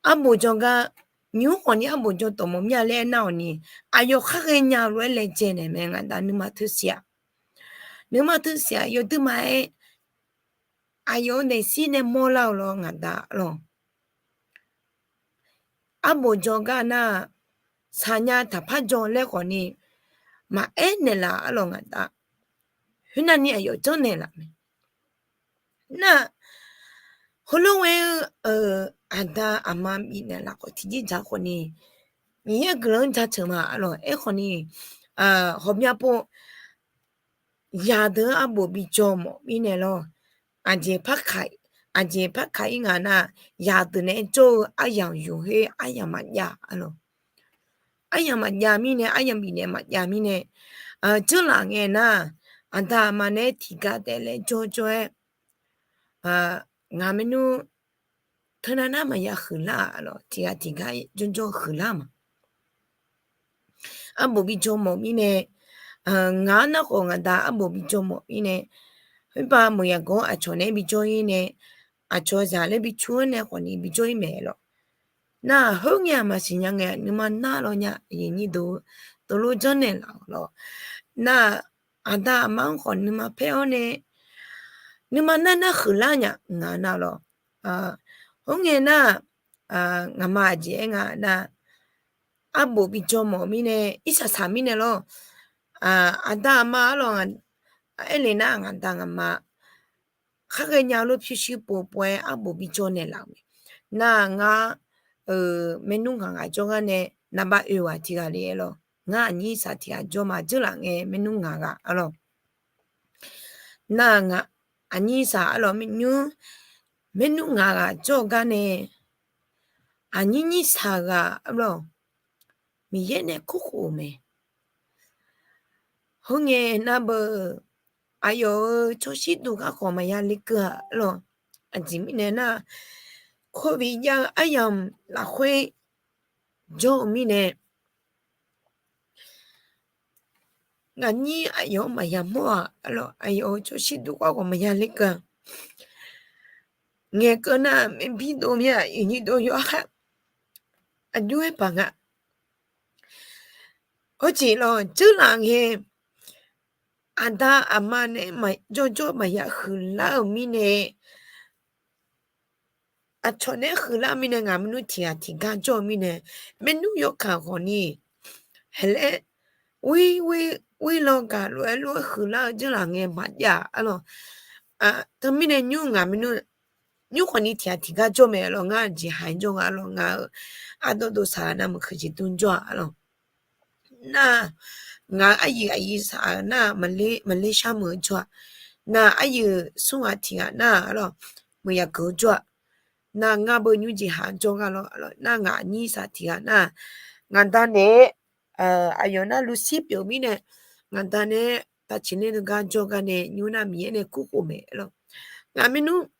arbof jawrgar, nymq-mr khawfni arbof jawr tawq mawf mir-a laer aernar-awq ni, aqyawf khar ghaenya-eu lof-aer laejae naeq mae ngaqda nuima teusiq-aq. Nuima teusiq-aq yawduirma-aer, aqyawf-eu daefzir nae mawrlar-eu lawr ngaqda lawq. Arbof jawrgar nar, saqnya taqpar jawr laer khawfni, maqaer naeqlaf arlawq ngaqda. Khoernar ni aqyawf janrnaeq laf mae. Nar, heulof ghae-eu, aqda aqma bifnaeq laf khawf tiqjir dzaq khawfni, Miqyaer guiqlanq-anr jaceuq ma arlawq. Aerkhawfni, hawqmya pov, zaqdeuq-anr arbof bijawr mawf mirnae lawr. Aqjeq par kaq, aqjeq par kaq ir nga nar, zaqdeuq nae jawr-eu aryamq yuf her aryamq maqjav arlawq. Aryamq maqjav mirnae, aryamq bifnaeq maqjav mirnae, dzeurlaf ngae nar, aqda aqma nae tiqgar taef laer jawrjawr-aer, ngaq maernmr teunav nar maqya huiqlar-aq lawq, tiqghaq tiqgar jawrjawr huiqlar ma. arbof bi jawr mawf mirnae, ngaq-anr narkhawf ngaq da arbof bi jawr mawf mirnae, khoerba meuq yaqgawr aqcawq nae bijawr-ir nae, aqcawq zaq laer bi cur-anr nae khawfni bi jawr-ir mae lawq. Nar-aq, khoerngae-aq maqsiq nya ngae-aq, nuima nar law nya, aqyuif aqnyir deuq, teulof janrnaeq laf-awq lawq. Nar-aq, aqda aqma-anr khawf nuima paer-awr nae, nuima nar nar huiqlar nya ngaq nar lawq. Khoerngae nar-aq, ngaqma aqjeq aer nga nar, arbof bi jawr mawf mirnae, irsaq saq mirnae lawr. Aqda aqma arlawq, aerle nar ngaqda ngaqma khar ghaenya lof pyurshuir pov pov-aer arbof bi jawr naeqlaf-euq mae. Nar-aq, ngar maernmr ngaq ghaq jawrgar nae naqbav oe-aq tiq ghaq le-aer lawq. Ngar aqnyir saq tiq ghaq jawr ma, dzeurlaf ngae maernmr ngaq ghaq arlawq. Nar-aq, ngaq aqnyir saq arlawq, maernmr, maernmr ngaq ghaq jawr-eu gar nae, aqnyir nyir saq ghaq arlawq, Miqyaer nae kurkhof-euq mae. Khoerngae nar beu, aqyawf-euq tsawrshir duq garkawv maqya lekeuv-a arlawq. Aqjeq mirnae nar, covid jav-eu aryamq lafkhoer jawr-eu mirnae, ngaqnyir aqyawf-anr maqya mawr-aq arlawq, aqyawf-euq tsawrshir duq garkawv maqya lekeuv-a. Ngaeqkeuv nar, maerbir dov mir-aq, iqnyir dov yawkhav aqjox-aer paq nga. Hawjeq lawq, dzeurlaf ngae, aqda aqma nae maqjawr jawr maqya huiqlar-euq mirnae, aqcawq nae huiqlar-eu mirnae, ngaq maernmr tiq ghaq tiqgar jawr-eu mirnae, maernmr yawkaq ghawqni, haeq laer, ir, ir law gaq lof-aer lof-aer huiqlar-eu dzeurlaf ngae maqjav-a arlawq. Teumirnae nymr ngaq maernmr, nymr khawfni tiq ghaq tiqgar jawr mae arlawq, ngar jeqhaq jawr nga arlawq, ngaq-euq ardov dov saq navmaqkeuq jeq dmr jawr-a arlawq. Nar, ngaq-euq aryuif aqyuif saq-euq nar, maqler shar meuq-eu jawr-a. Nar, aryuif smr ghaq tiq ghaq nar arlawq, meuq yaqgeuf-eu jawr-a. Nar, ngar beu nymr jeqhaq jawr gar lawr, nar ngaq aqnyir saq tiq ghaq nar, ngaqda nae, aqyawf nar luqsir pyeuf mirnae, ngaqda nae tavceq ler deuq gar jawr gar nae nymr nar Miqyaer nae kurkhof mae lawr. Ngaq maernmr,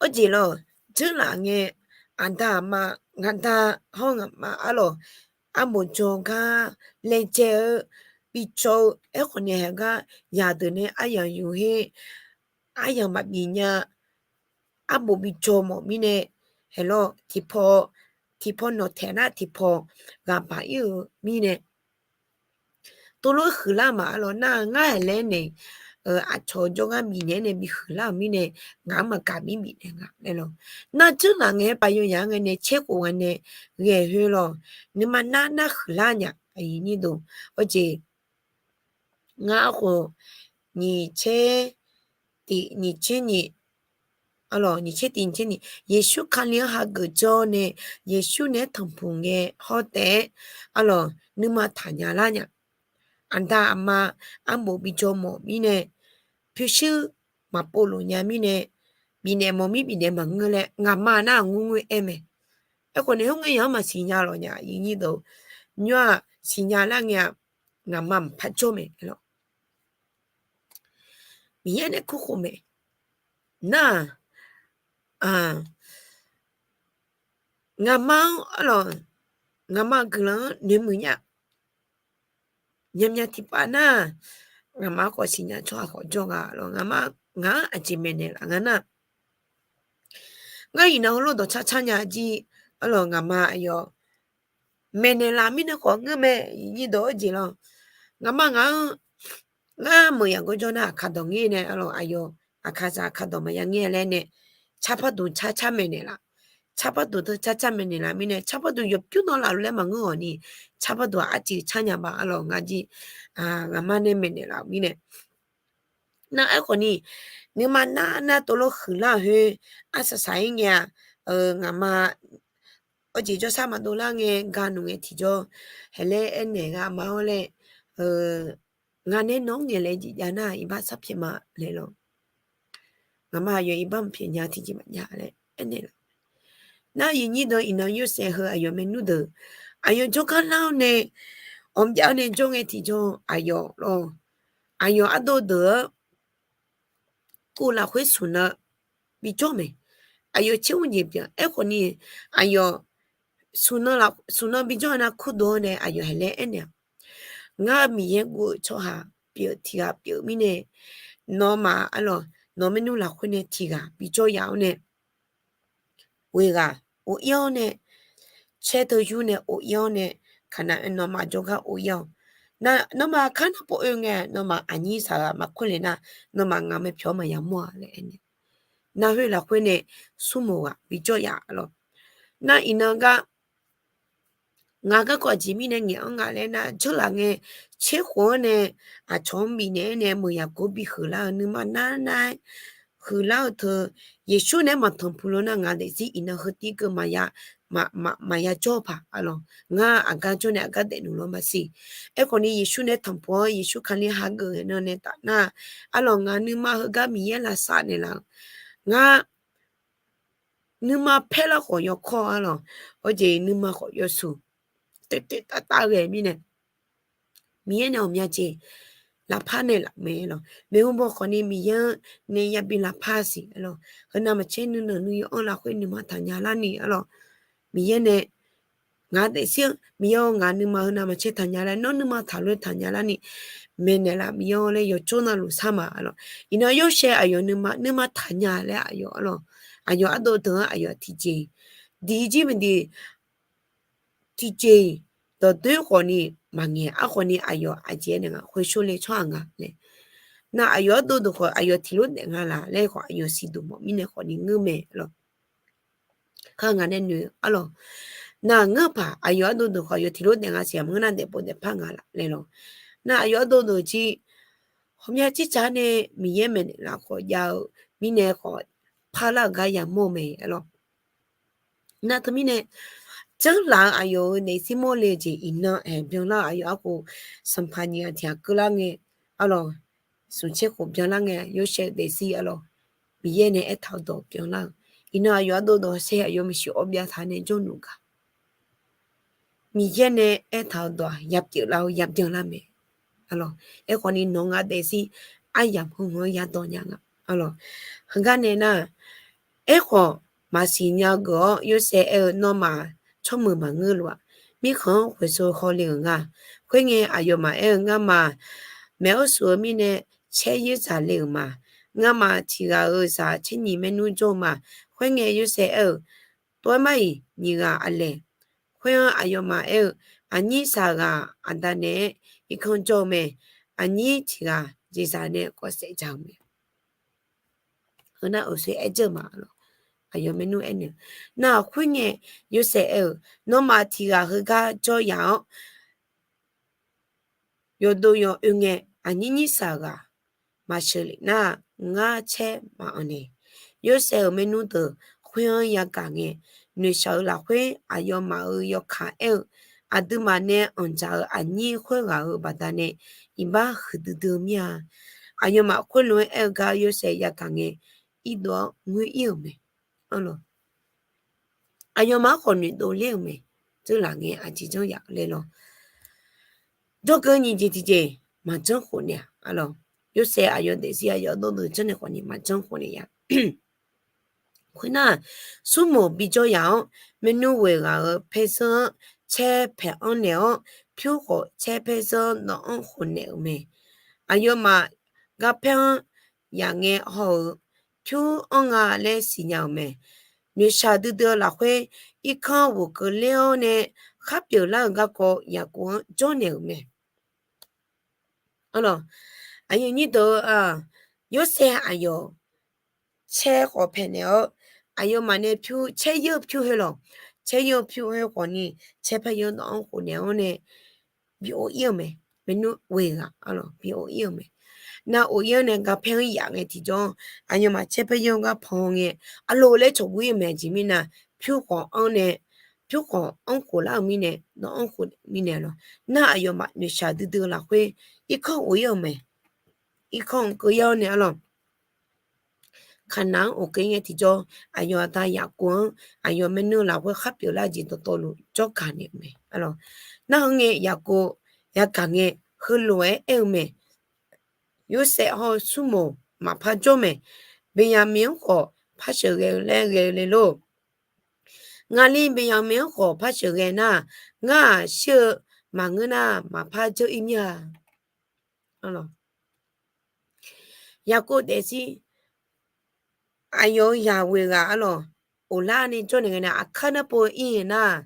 hawjeq lawq, dzeurlaf ngae, aqda aqma, ngaqda hawr ngaqma arlawq, arbof jawr gar laejae-eu, bi cawv-eu, aerkhawf nae haeq gar yadeuq nae aryamq yuf her, aryamq maqbif nya, arbof bi jawr mawf mirnae, haeq lawr, tiqpaw, tiqpaw nawq taeq nar tiqpaw ghaq baq-ir-euq mirnae, tov lof huiqlar ma arlawq, nar ngar haeq laer nae, aqcawq jawrgar bifnaeq nae bi huiqlar-euq mirnae, ngaq-anr maqgaq mir bifnaeq nga laer lawq. Nar dzeurlaf ngae pav yawyaq-anr ngae nae caer khof ghae nae ghae khoer lawq, nuima nar nar huiqlar nya, aqyuif aqnyir deuq, hawjeq, ngar khof, nyiq tser tiq nyiq tser nyiq, arlawq, nyiq tser tiq nyiq tser nyiq, Yeqsur Kali-anr hageuf jawr nae, Yeqsur naeq-aer tanqpuq ngae hawr taef-aer, arlawq, nuima taqnya lar nya. Aqda aqma arbof bi jawr mawf mirnae, pyurshuir maqpov lof nya mirnae, bifnaeq mawf mir bifnaeq maqngeur laer ngaqma nar-aq ngur ngur aer mae. Aerkhawf nae khoerngae yaq-anr maqsiq nya lawq nya, aqyuif aqnyir deuq, nymr-aq siqnya lar ngae-aq, ngaqma maqpar jawr mae lawq. Miqyaer nae kurkhof mae. Nar-aq, ngaqma-anr arlawq, ngaqma guiqlanq-anr noeqmuiq nya. Myavmyav tiqpav nar, ngaqma khawf siqnya tsawrhaq khawf jawr nga lawq, ngaqma, ngaq-anr aqjeq maeqnaeq laf nga nar, ngar iqnan heulof dawqtsar tsar nya jir, arlawq, ngaqma aqyawf maeqnaeq laf mirnae khawf ngeur mae, aqyuif aqnyir deuq, hawjeq lawq. Ngaqma ngaq-anr, ngar meuq yaqgawr jawr nar aqkaq dawq ngaer nae, arlawq, aqyawf aqkaq zaq aqkaq dawq maqya ngaer laer nae, tsarpar duq tsartsar maeqnaeq laf. Tsarpar duq teu tsartsar maeqnaeq laf mirnae, tsarpar duq yawpyur nawr laf lof laer maqngeur-awq ni, tsarpar duq-aq arciv tsar nya ba, arlawq, ngar jir, ngaqma nae maeqnaeq laf-euq mirnae. Nar aerkhawf ni, nuima nar nar tov lof huiqlar khoer, arsaq saq-ir ngae-aq, ngaqma, hawjeq jawrsar maqdov lar ngae ga noeq ngae tiqjawr, haeq laer aernaeq gha ma-awr laer, ngar nae nawr ngaeq laer jeq jav nar iqbax sar pyaeq ma laer lawq. Ngaqma aqyawf iqbax maqpyaeq nya tiqjeq maqjav laer aernaeq laf. Nar aqyuif aqnyir deuq, iqnan Yorsaev heu aqyawf maernmr deuq, aqyawf jawrgar lar-awr nae, awq byav-awr nae jawr ngae tiqjawr aqyawf lawq, aqyawf ardov deuq-anr kov lafkhoer smq nan bi jawr mae. Aqyawf tser mr jeq pyeuf-a. Aerkhawf ni, aqyawf smq nan bijawr-eu nar kurdov-awr nae aqyawf haeq laer aernaeq-aq, ngar Miqyaer guv-euq tsawrhaq pyeuf tiq ghaq pyeuf mirnae, nawmaf arlawq, nawq maernmr lafkhoer nae tiq ghaq bijawr yaf-awr nae, ghoeq ghaq of ir-awr nae, caer teu yur nae of ir-awr nae, Kaqnaq-anr nawmaf jawrgar of ir-awq. Nawmaf kar nar pov oe ngae, nawmaf aqnyir saqghaq maqkhoer le nar, nawmaf ngaq mae pyawq-anr maqya mawr-a laer aernaeq. Nar khoer lafkhoer nae smrmoq ghaq bijawr yaf arlawq. Nar iqnan gar, ngaq garkawv aqjeq mirnae ngaeq-anr nga laer nar, janrlaf ngae, tserkhof-anr nae aqcawq-anr bifnaeq-aer nae meuq yaqkov bihuiq lar-eu nuima nar nar-aer huiqlar-eu teu, Yeqsur naeq-aer maqtanqpuq lo nar, ngaq daefzir iqnan heutiv keuv maqya, maqya jawr-eu paq arlawq. Ngar aqgar jawr nae aqgar daefnuq lawr maqsiq. Aerkhawf ni Yeqsur nae tanqpuq-anr Yeqsur Kali hageuf-aer nan nae taf nar, arlawq, ngaq nuima heugar Miqyaer lavsav naeqlaf-eu, ngar nuima paer lar khawf yawkawr arlawq, hawjeq nuima khawf yawshuq, toeq toeq tav tav ghae mirnae, Miqyaer nae ghawqmya jeq lafpar naeqlaf mae lawq. Maeqhu baw khawf ni Miqyaer-anr nae yabi lafpar siq arlawq. Heunav maqtser nuinanq nuiyanr-anr lafkhoer nuima taqnya larni arlawq. Miqyaer nae ngaq daefzir-anr, Miqyaer-awr, ngaq nuima heunav maqtser taqnya lar, nawr nuima taqlof-aer taqnya larni, maeqnaeq laf Miqyaer-awr laer yawqjawr navluf sar ma arlawq. Iqnan Yorsaev aqyawf nuima nuima taqnya laer aqyawf arlawq, aqyawf ardov deuq-anr aqyawf tiqjeq diq jir maqdiq, tiqjeq-iq dawqdoer khawf ni maqngaeq, aerkhawf ni aqyawf aqjeq-aer nae nga khoershar le tsawrhaq nga laer. Nar aqyawf ardov deuq khawf aqyawf tiqlof daef nga laq laer khawf aqyawf siqduq mawf mirnae khawf ni ngeur mae lawq. Kar ngaq nae noeq arlawq. Nar ngeur paq aqyawf ardov deuq khawf aqyawf tiqlof daef nga siq, aqmyanr nar daefpov daefpar nga laf laer lawq. Nar aqyawf ardov deuq jir ghawqmya jir tsaq nae Miqyaer maeqnaeq laf khawf jav-eu mirnae khawf parlar-euq gar yamawr-eu mae arlawq. Nar teumirnae janrlaf-eu aqyawf-euq daefzir mawrle-eu jeq iqnan-aer byanlar-eu aqyawf arkhof sanqpaq nyiq ghaq tiq ghaq keuvlar ngae arlawq, smq tser khof byanlar ngae Yorsaev daefzir arlawq, Miqyaer nae aertaq-eu dawq byanlar-eu, iqnan aqyawf ardov dawq saer aqyawf maeqshi awv byav taq nae jawrluf gaq Miqyaer nae aertaq-eu dawq-aq yapyeuf lar-eu yabyan lar mae. Arlawq, aerkhawf ni nawq ngaq daefzir aryamq heu-anr yadawq nya nga. Arlawq, heugar nae nar, aerkhawf maqsiq nya geuf-awr Yorsaev aer-eu, nawmaf tsawrmeuq maqngeur lof-aq, mirkhanq-anr khoeqsov hawle-euq nga. Khoerngae aqyawfmaf aer-eu, ngamaf maeq-awr shuf-eu mirnae caer yeur zaq le-euq ma. Ngamaf tiq ghaq-euq zaq caer nyiq maernmr jawr-eu ma. Khoerngae Yorsaev aer-eu, tov-aer mar-iq nyiq ghaq aqlaeq. Khoer-anr aqyawfmaf aer-eu, aqnyir saqghaq aqda naeq-aer irkanr jawr-eu mae. Aqnyir tiq ghaq jeqzaq nae kawv saef dzaq-euq mae. Heunar uqshoe aer dzeur ma lawq. Aqyawf maernmr aernaeq, nar khoerngae Yorsaev aer-eu, nawmaf tiq ghaq heugar jawr yaf-awr yawqdov yawq oe ngae, aqnyir nyir saqghaq maqsheuq lef nar, ngar caer maqanq nae. Yorsaev-euq maernmr deuq khoer-anr yagaq ngae, noeqshaq-eu lafkhoer aqyawfmaf-euq yawkaq aer-eu, aqduimaf nae anqdzaq-euq aqnyir khoerghaq-euq baqdanae iqbax huiqdui dui-eu mir-a. Aqyawfmaf khoerlof-aer aer-eu gar Yorsaev yagaq ngae, irdov-awr ngoer ir-euq mae. Aqyawfmaf-anr khawf noeqdov ler-euq mae. Dzeurlaf ngae aqjeq janr yaf le lawq. Jawrgeuf nyiq jeq tiqjeq maqjanr khof naeq-a lawq. Yorsaev aqyawf daefzir aqyawf dawrdeuq janrnaeq khawf ni maqjanr khof naeq ya. Khoernar, smrmoq bijawr yaf-awr, maernmr ghoeq ghaq-euq paerzeur-anr caer paeq-anr naeq-awr, pyur khawf caer paerzeur-anr nawq-anr khof naeq-euq mae. Aqyawfmaf garpaer-anr yaf ngae haw-euq pyur anr nga laer siqnya-euq mae. Noeqshaq duidui-eu lafkhoer, irkanr ghoqkeuv ler-awr nae khar pyeuflar-euq garkawv Yaqkov-anr jawrnaeq-euq mae. Aqyuif aqnyir deuq-eu, Yorsaev aqyawf caer khawf paeqnaeq-awr, aqyawfmaf nae pyur caer yeur pyur khoer lawq. Caer yeur pyur khoer khawf ni, caer paer yeur nawq-anr khof naeq-awr nae bi of ir-euq mae. Maernmr ghoeq ghaq arlawq bi of ir-euq mae. Nar of ir-awr nae garpaer-anr yaf ngae tiqjawr, aqyawfmaf caer paer yeur-eu gar pan ngae, arlo laer cawqguv ir-euq mae. Aqjeq mirnae, pyur khawf anr nae, pyur khawf anr khof lar-euq mirnae, nawq-anr khof mirnae lawq. Nar aqyawfmaf noeqshaq duidui-eu lafkhoer, irkanr of ir-euq mae. Irkanr-anr keuv yar-awr nae arlawq, Kaqnaq-anr of keuv ngae tiqjawr, aqyawf aqda Yaqkov-anr aqyawf maernmr lafkhoer khar pyeuflar jeq dawqtawvluf jawrgaq naeq-euq mae. Nar heu ngae Yaqkov yagaq ngae, heulof-aer aer-eu mae. Yorsaev hawr-eu smrmoq maqpar jawr mae. Beqyaqmiq-anr khawf par sheuqghae-eu laer ghae-eu le lor. Ngaqli Beqyaqmeq-anr khawf par sheuqghae nar, ngar-aq shir-eu maqngeur nar maqpar dzeur ir mir-a. Yaqkov daefzir aqyawf-euq yaqghoeq ghaq arlawq, of lar nae jawrnaeq ngae nae aqkar nar pov ir-eu nar,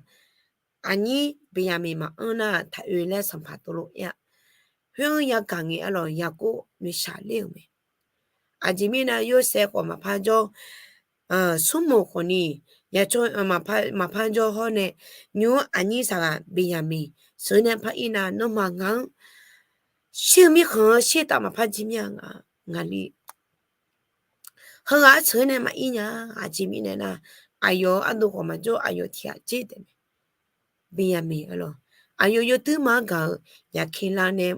aqnyir Beqyaqmeq maqanr nar taq oe laer sanqpaq tov lof aer-a. Khoer-anr yagaq ngae arlawq, Yaqkov noeqshaq ler-euq mae. Aqjeq mirnae Yorsaev khawf maqpar jawr, smrmoq khawf ni, yaqcawq maqpar jawr hawr nae, nymr aqnyir saqghaq Beqyaqmeq sheuq nae par ir nar, nawmaf ngaq-anr shir-eu mirkhanq-anr shir taf maqpar jir mir-a. Ngaqli heughaq-anr sheuq nae maqir nya. Aqjeq mirnae nar, aqyawf ardov khawf maqjawr, aqyawf tiq ghaq dzer taef mae. Beqyaqmeq arlawq, aqyawf yawduir ma-anr gaq-euq yaqkela nae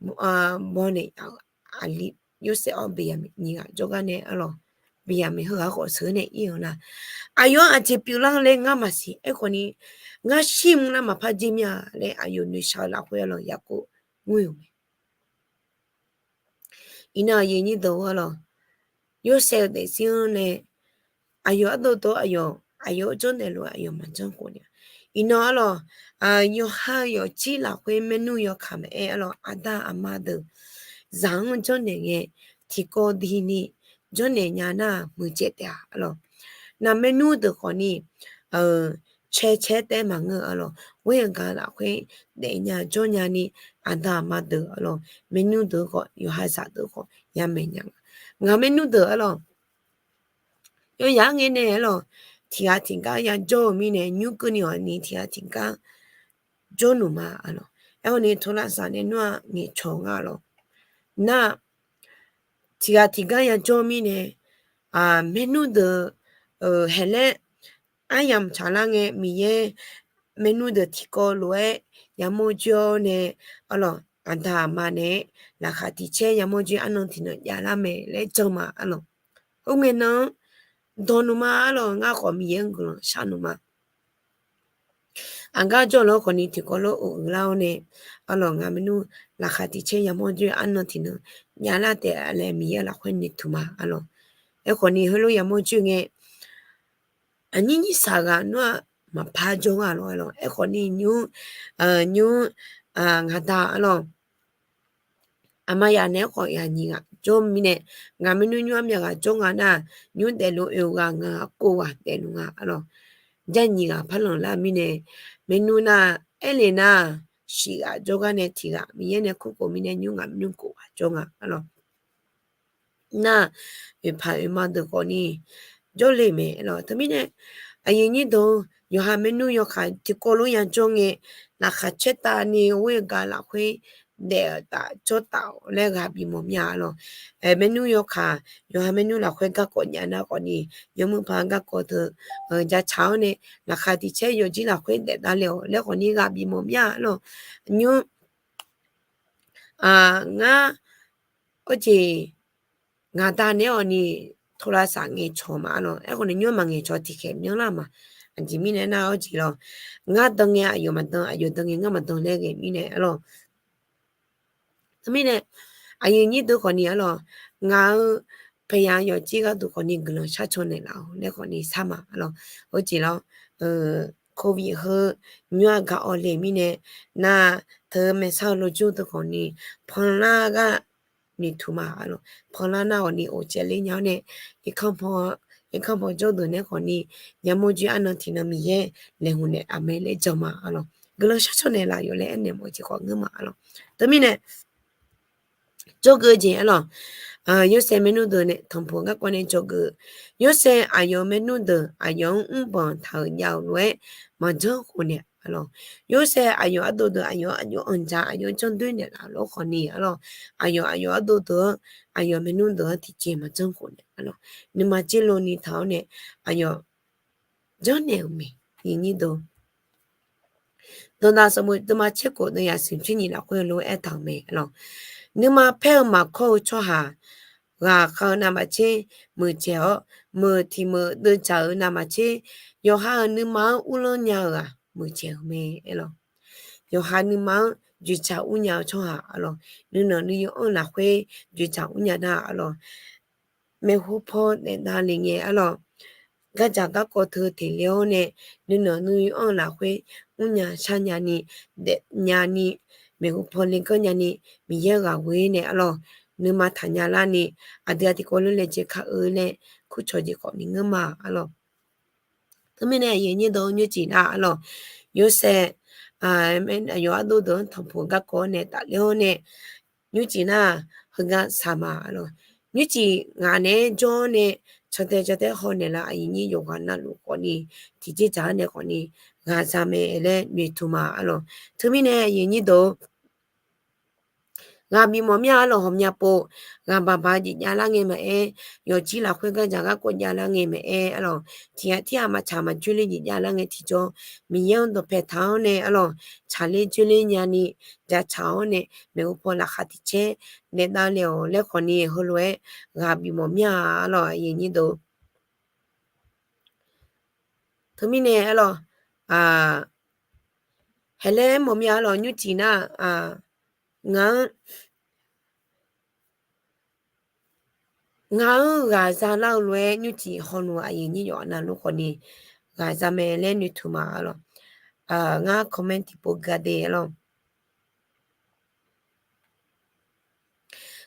baw naeq-a-euq aqli Yorsaev-awr Beqyaqmeq nyiq ghaq jawrgar nae arlawq, Beqyaqmeq heughaq khawf sheuq nae ir-eu nar, aqyawf-anr aqjeq pyeuflar laer ngar maqsiq. Aerkhawf ni, ngar shir mr nar maqpar dzer mir-a laer aqyawf noeqshaq-eu lafkhoer arlawq, Yaqkov mr-euq mae. Iqnan aqyuif aqnyir deuq-or arlawq, Yorsaev-eu daefzir-anr nae aqyawf ardov dov aqyawf, aqyawf-anr janrnaeq lof-aer aqyawf maqjanr khof nya. Iqnan arlawq, yawqha-eu yawfjir lafkhoer maernmr yawkaq maqaer arlawq, aqda aqma deuq zaq-anr janrnaeq ngae, tiqkawv dini janrnaeq nya nar muiqdzaeq taef-a arlawq. Naq maernmr deuq khawf ni cae cae taef maqngeur arlawq, ghoer-eu gaq lafkhoer daef nya jawr nya ni, aqda aqma deuq arlawq, maernmr deuq khawf, yawqha zaq deuq khawf yamaeq nya nga. Ngaq maernmr deuq arlawq, yawyaq-aer ngae nae arlawq, tiq ghaq tiq gar yajawr-eu mirnae, nymr keuvni hawq ni tiq ghaq tiq gar jawr nuq ma arlawq. Aerkhawf ni โทรศัพท์ nae nmr-aq ngaeqcawq nga arlawq. Nar, tiq ghaq tiq gar yajawr mirnae, maernmr deuq haeq laer aryamq tsaqlar ngae, Miqyaer maernmr deuq tiqkawv lof-aer yamawr joer-awr nae arlawq, aqda aqma nae-aer laqkhaq tiq caer yamawr joer arnan tiqnan javlar mae laer jan ma arlawq. Khoerngae nan-anr dawq nuq ma arlawq, ngar khawf Miqyaer-anr guiqlanq shar nuq ma. Aqgar jawrluf-anr khawf ni tiqkawv lof-aer uiqlar-awr nae arlawq, ngaq maernmr laqkhaq tiq caer yamawr joer arnan tiqnan javlar taef laer Miqyaer lafkhoer noeqtmq ma arlawq. Aerkhawf ni heulof yamawr joer ngae, aqnyir nyir saqghaq nmr-aq maqpar jawr nga lawq arlawq. Aerkhawf ni nymr, nymr, ngaqda arlawq, aqma yaq naeq-aer khawf yaq nyiq ghaq jawr mirnae, ngaq maernmr nymr armyav ghaq jawr nga nar, nymr daefluf oe-eu ghaq ngaq ghaq kov ghaq daefluf nga arlawq. Jar nyiq ghaq par lanqlar mirnae, maernmr nar aerle nar, shif ghaq jawrgar nae tiq ghaq Miqyaer nae kurkhof mirnae nymr ngaq maernmr kov ghaq jawr nga arlawq. Nar, oeqpaq oeqma deuq khawf ni jawrle mae arlawq. Teumirnae aqyuif aqnyir deuq, yawqha maernmr yawkaq tiqkawv lof yajawr ngae, laqkhaq caertavni ghoer-eu gaq lafkhoer daef-euq taf jawr taf-awq laer ghaq bimawf mir-a arlawq. Maernmr yawkaq, yawqha maernmr lafkhoer garkawv jav nar khawf ni, yawmuiq paq garkawv teu jacaq-awr nae, laqkhaq tiq caer yawfjir lafkhoer daef davle-awq laer khawf ni ghaq bimawf mir-a arlawq. Nymr, ngar, arjeq, ngaqda naeq-awq ni โทรศัพท์ ngaeqcawq ma arlawq. Aerkhawf ni nymr maqngaeqcawq tiqkhaeq myanrlar ma. Aqjeq mirnae nar arjeq lawq, ngar dan ngae aqyawf maqdan, aqyawf dan ngae ngar maqdan laer ghae mirnae arlawq. Teumirnae aqyuif aqnyir deuq khawf ni arlawq, ngaq-euq paeqyaq yawfjir gharduq khawf ni guiqlanq sharcaw naeqlaf-awq laer khawf ni shar ma arlawq. Arjeq lawq, covid heu nymr-aq gaq-awq le mirnae, nar, teu maeqshar-eu lawjur deuq khawf ni panlar ghaq noeqtmq ma arlawq. Panlar nar khawf ni of caev ler nya-awr nae, irkanr paw jawr deuq nae khawf ni yamawr joer arnan tiqnan Miqyaer laeqhmq naeq-aq mae laer jan ma arlawq. Guiqlanq sharcaw naeqlaf yawf laer aernaeq mawf-eu jeq khawf ngeur ma arlawq. Teumirnae jawrgeuf-eu jeq arlawq, Yorsaev maernmr deuq nae tanqpuq garkawv nae jawrgeuf. Yorsaev aqyawf maernmr deuq aqyawf-anr mrbanq taq-euq jav-euq lof-aer maqjanr khof naeq arlawq. Yorsaev aqyawf ardov deuq aqyawf, aqyawf anqdzaq aqyawf janrdoer naeqlaf lof khawf ni arlawq, aqyawf, aqyawf ardov deuq-anr, aqyawf maernmr deuq-anr tiqjeq maqjanr khof naeq arlawq. Nuima jirlov ni taq-awr nae aqyawf janrnaeq-euq mae. Aqyuif aqnyir deuq, Dawqdaq sanqbof deuvma tser khof deuv yaq smq tser nyiq lafkhoer lof-aer aertaq-euq mae arlawq. Nuima paer-eu maqkawr-eu tsawrhaq, ghaq khav-eu navmaqtser muiqdzaeq-awr, meuq tiq meuq deuvdzaq-euq navmaqtser, yawqha-euq nuima-anr uvlanr nya-euq-aq muiqdzaeq-euq mae arlawq. Yawqha nuima-anr dzoeqdzaq ur nya-eu tsawrhaq arlawq. Nuinanq nuiyu-anr lafkhoer dzoeqdzaq ur nya nar arlawq, maeqhu paw daef davle ngae arlawq, gardzaq garkawv teu teqle-awr nae, nuinanq nuianr-eu lafkhoer mrnya sharnya ni, daefnya ni, maeqhu paw le ganr nya ni, Miqyaer ghaq ghoe nae arlawq, nuima taqnya larni, aqdui-aq tiqkawv lof laejae kar-eu laer kurcawq jeq khawf ni ngeur ma arlawq. Teumirnae aqyuif aqnyir deuq nymrcif nar arlawq, Yorsaev, aqyawf ardov deuq-anr tanqpuq garkawv-awr nae tafler-awr nae, nymrcif nar heugar saq ma arlawq. Nymrcif ngaq naeq-aer jawr-awr nae, cantae cantae haw naeqlaf aqyuif aqnyir yawqghaq navluf khawf ni, tiqjeq dzaq-anr nae khawf ni, ghaqza mae laer noeqtmq ma arlawq. Teumirnae aqyuif aqnyir deuq-or, ghaq bif mawf mir-a arlawq, ghawqmya pov, ghaq baq baq jeq javlar ngae maqaer, yawqjir lafkhoer gardzaq garkawv javlar ngae maqaer arlawq, tiq ghaq tirghaq maqtsaq maqjoer ler jeq javlar ngae tiqjawr, Miqyaer-anr dawqpae taq-awr nae arlawq, tsaqler joerler nyani, jaqtsaq-awr nae maeqhu paw laqkhaq tiq caer naeq davle-awq laer khawf ni heulof-aer ghaq bif mawf mir-a arlawq, aqyuif aqnyir deuq. Teumirnae arlawq, haeqlaer mawf mir-a arlawq, nymrcif nar, ngaq-anr Ngaq-anr ghaqza lar-eu lof-aer nymrcif hawluf aqyuif aqnyir yawqha navluf khawf ni ghaqza mae laer noeqtmq ma arlawq. Ngar comment tiqpov gade arlawq.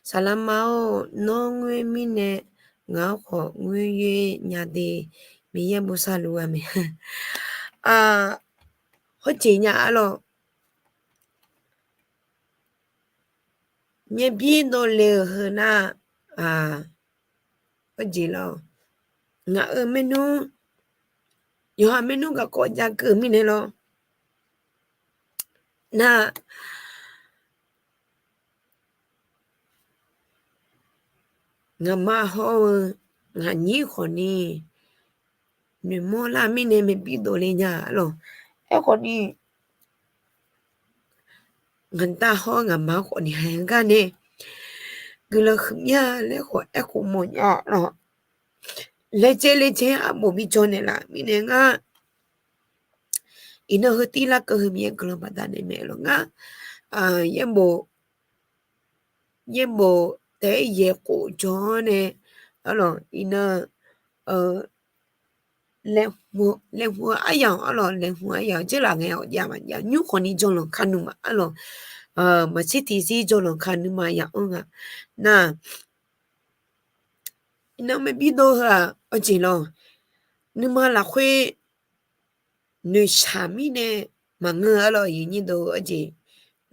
Saqlaqma-or, nawr ngoer mirnae ngaq-anr khawf ngoer yoer nya de, Miqyaer bosav luf-a mae. Hawjeq nya arlawq. Myav bir dovle-euq heu nar, hawjeq lawr, ngaq-euq maernmr, yawqha maernmr garkawv jakeuv mirnae lawr. Nar, ngaqma hawr-eu ngaqnyir khawf ni noeqmawr lar mirnae myav bir dovle nya arlawq. Aerkhawf ni, ngaqda hawr ngaqma khawf ni haiq gar nae guiqlanq huiqmya laer khawf aerkhof mawfnya lawq. Laejae laejae arbof bi jawr naeqlaf mirnae ngar iqnan heu tir larkeuv heu Miqyaer guiqlanq baqdanae mae lawq. Ngar yaerbof, yaerbof taef-aer yaeq khof jawr-awr nae arlawq, iqnan laeqhmq-eu aryamq arlawq, laeqhmq-eu aryamq jeurlaf ngae awqjav maqjav nymr khawf ni jawrlanq ka nuima arlawq. Maqshir tiqzir jawrlanq ka nuima yamq-anr nga. Nar, iqnan myav bir dov heu-aq awqjeq lawr, nuima lafkhoer noeqshaq mirnae maqngeur arlawq, aqyuif aqnyir deuq-or, awqjeq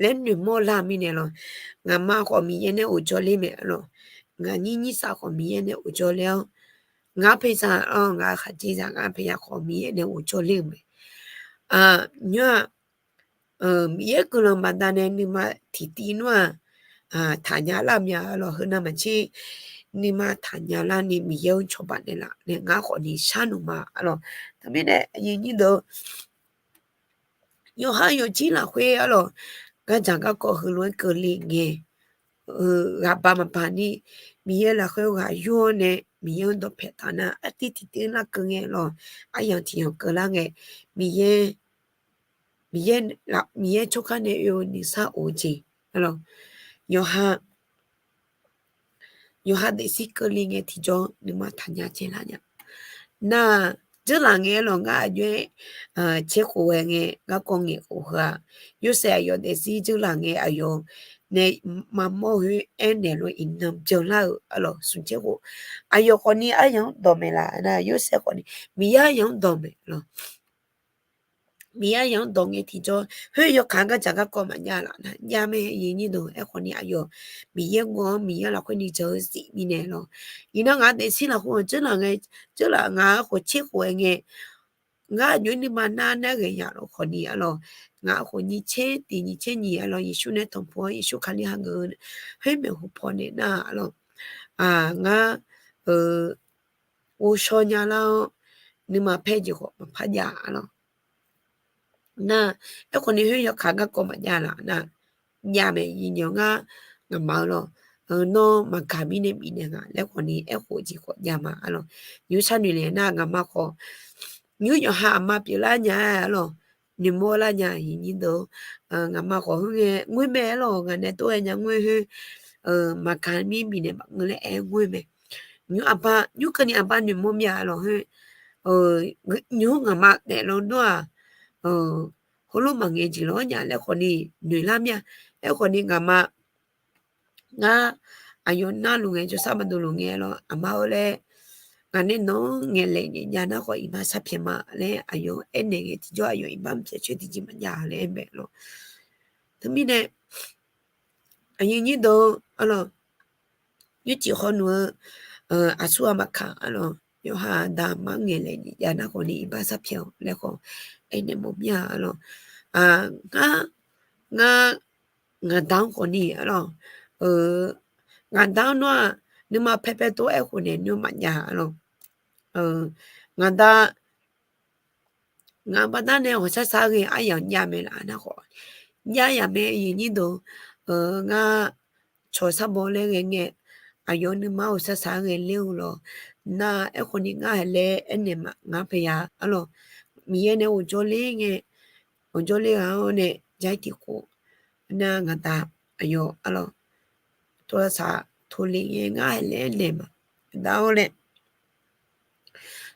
laer noeqmawr lar mirnae lawr. Ngaqma khawf Miqyaer nae ghofjawr ler mae arlawq. Ngaqnyir nyir saf khawf Miqyaer nae ghofjawr ler-awr, ngar paersaq-awr ngar khaqdzerzaq ngar paersaq khawf Miqyaer nae ghofjawr ler-eu mae. Nymr-aq, Miqyaer guiqlanq baqdanae nuima tiqtiv nmr-aq, taqnya lar mya arlawq. Heu navmaqtser nuima taqnya larni Miqyaer-anr cawba naeqlaf nae ngar khawf ni shar nuima arlawq. Teumirnae aqyuif aqnyir deuq-or, yawqha yawqjir lafkhoer arlawq, gardzaq garkawv heulof-aer keuvle ngae, ghaq baq maqbaq ni Miqyaer lafkhoer ghaq yur-awr nae Miqyaer-anr dawqpae taq nar artiv tiqtiv larkeuv ngae lawq, aryamq tiq yamq keuvlar ngae, Miqyaer, Miqyaer tsawrkar nae oe-eu nuisar of-eu jeq arlawq. Yawqha yawqha daefzir keuvle ngae tiqjawr nuima taqnya caev lar nya. Nar, dzeurlaf ngae arlawq ngar aqjox-aer tser khof-aer ngae garkawv ngaeq khof heu-aq, Yorsaev aqyawf daefzir dzeurlaf ngae aqyawf nae maqmawr khoer aernaeq lof iqnan byanlar-euq arlawq smq tser khof. Aqyawf khawf ni aryamq-anr dawq maeqlaf nar, Yorsaev khawf ni Miqyaer aryamq-anr dawq maeq lawq. Miqyaer aryamq-anr dawq ngae tiqjawr khoer yawkaq gardzaq garkawv maqjav laf nar jav mae, aqyuif aqnyir deuq. Aerkhawf ni aqyawf Miqyaer gawr-anr Miqyaer lafkhoer ni dzaq-eu zif mirnae lawq. Iqnan ngaq daefzir lafkhoer-anr dzeurlaf ngae, dzeurlaf ngaq-anr khof tser khof-aer ngae, ngar aqjox nuima nar nar ghae yaf lawq khawf ni arlawq. Ngaq khof nyiq tser tiq nyiq tser nyiq arlawq Yeqsur nae tanqpuq-awr Yeqsur Kali hageuf-eu khoer maeqhu paw nae nar arlawq, ngar ghovshaw nya lar-awr nuima paer jeq khawf maqpar jav arlawq. Nar, aerkhawf ni khoer yawkaq garkawv maqjav laf nar, jav mae. Iqnan ngar ngaqma-eu lawq, nawr maqgaq mirnae bifnaeq nga laer khawf ni aerkhof jeq khawf jav ma arlawq. Nymr sharnoeq le nar ngaqma khawf, nymr yawqha aqma pyeuflar nya arlawq, noeqmawr lar nya aqyuif aqnyir deuq. Ngaqma khawf khoerngae ngoer mae arlawq, ngaq nae tov-aer nya ngoer khoer, maqgaq mir bifnaeq maqngeur laer aer ngoer mae. Nymr aqba, nymr keuvni aqba noeqmawr mir-a arlawq khoer, nymr ngaqma taef lawnmr-aq, heulof maqngaeq jeq lawr nya laer khawf ni noeqlar mir-a. Aerkhawf ni ngaqma, ngar aqyawf narluf ngae jawrsar maqdov luf ngae lawr, aqma-eu laer, ngaq nae nawq-anr ngaeqlaeq nyaef jav nar khawf iqbax sharpyaeq ma laer aqyawf aernaeq ngae tiqjawr aqyawf iqbax maqpyaeq coer tiqjeq maqjav laer aer mae lawr. Teumirnae aqyuif nyir deuq arlawq, nymrcif hawnu-eu aqsur ghaq maqkaq arlawq, yawqha aqda aqma-anr ngaeqlaeq nyaef jav nar khawf ni iqbax sharpyaeq-awq laer khawf aernaeq mawf mir-a arlawq. Ngar, ngar, ngaqda-anr khawf ni arlawq, ngaqda-anr nawr-aq nuima paepae tov-aer khof naeq nymr maqjav arlawq. Ngaqda, ngaq baqdanae ghawqshar shar ghae aryamq jav mae laf nar khawf, jav yaq mae aqyuif nyir deuq, ngar cawq sharbaw laer ghae ngae, aqyawf nuima ghawqshar shar ghae ler-eu lawr. Nar aerkhawf ni ngar haeq laer aernaeq ma ngar paeya arlawq. Miqyaer nae ghofjawr ler ngae, ghofjawr ler ghaq-awr nae jar-ir tiqkhof, nar ngaqda aqyawf arlawq, tawsaq tawle ngae ngar haeq laer aernaeq ma. Aqda-awr laer,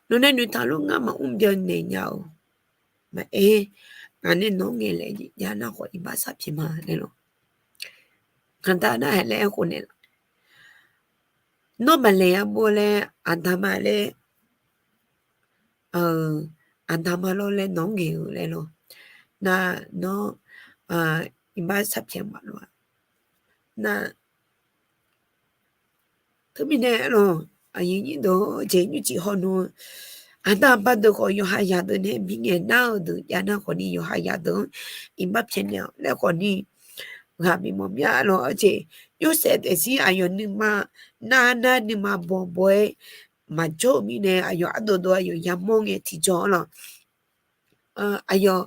nawq nae noeqtaq lor ngar maqmr byannaeq nya-awq. Maqaer, ngaq nae nawq-anr ngaeqlaeq jav nar khawf iqbax sharpyaeq ma laer lawr. Ngaqda nar haeq laer aerkhof naeq laf, nawr maqlaeq yabov laer aqda ma laer, aqda ma lawr laer nawq-anr ngaeq-eu laer lawr. Nar nawr iqbax sharpyaeq ma lawr-a. Nar teumirnae arlawq, aqyuif nyir deuq-or, jeq nymrcif hawnu-eu aqda aqma deuq khawf yawqha yaq deuq nae bingaeq nar-eu deuq jav nar khawf ni yawqha yaq deuq-anr iqbax pyaeqnaeq-awq laer khawf ni ghaq bimawf mir-a arlawq. Arjeq, Yorsaev daefzir aqyawf nuima nar nar nuima bawbaw-aer maqjawr-eu mirnae aqyawf ardov dov aqyawf yamawr ngae tiqjawr arlawq. Aqyawf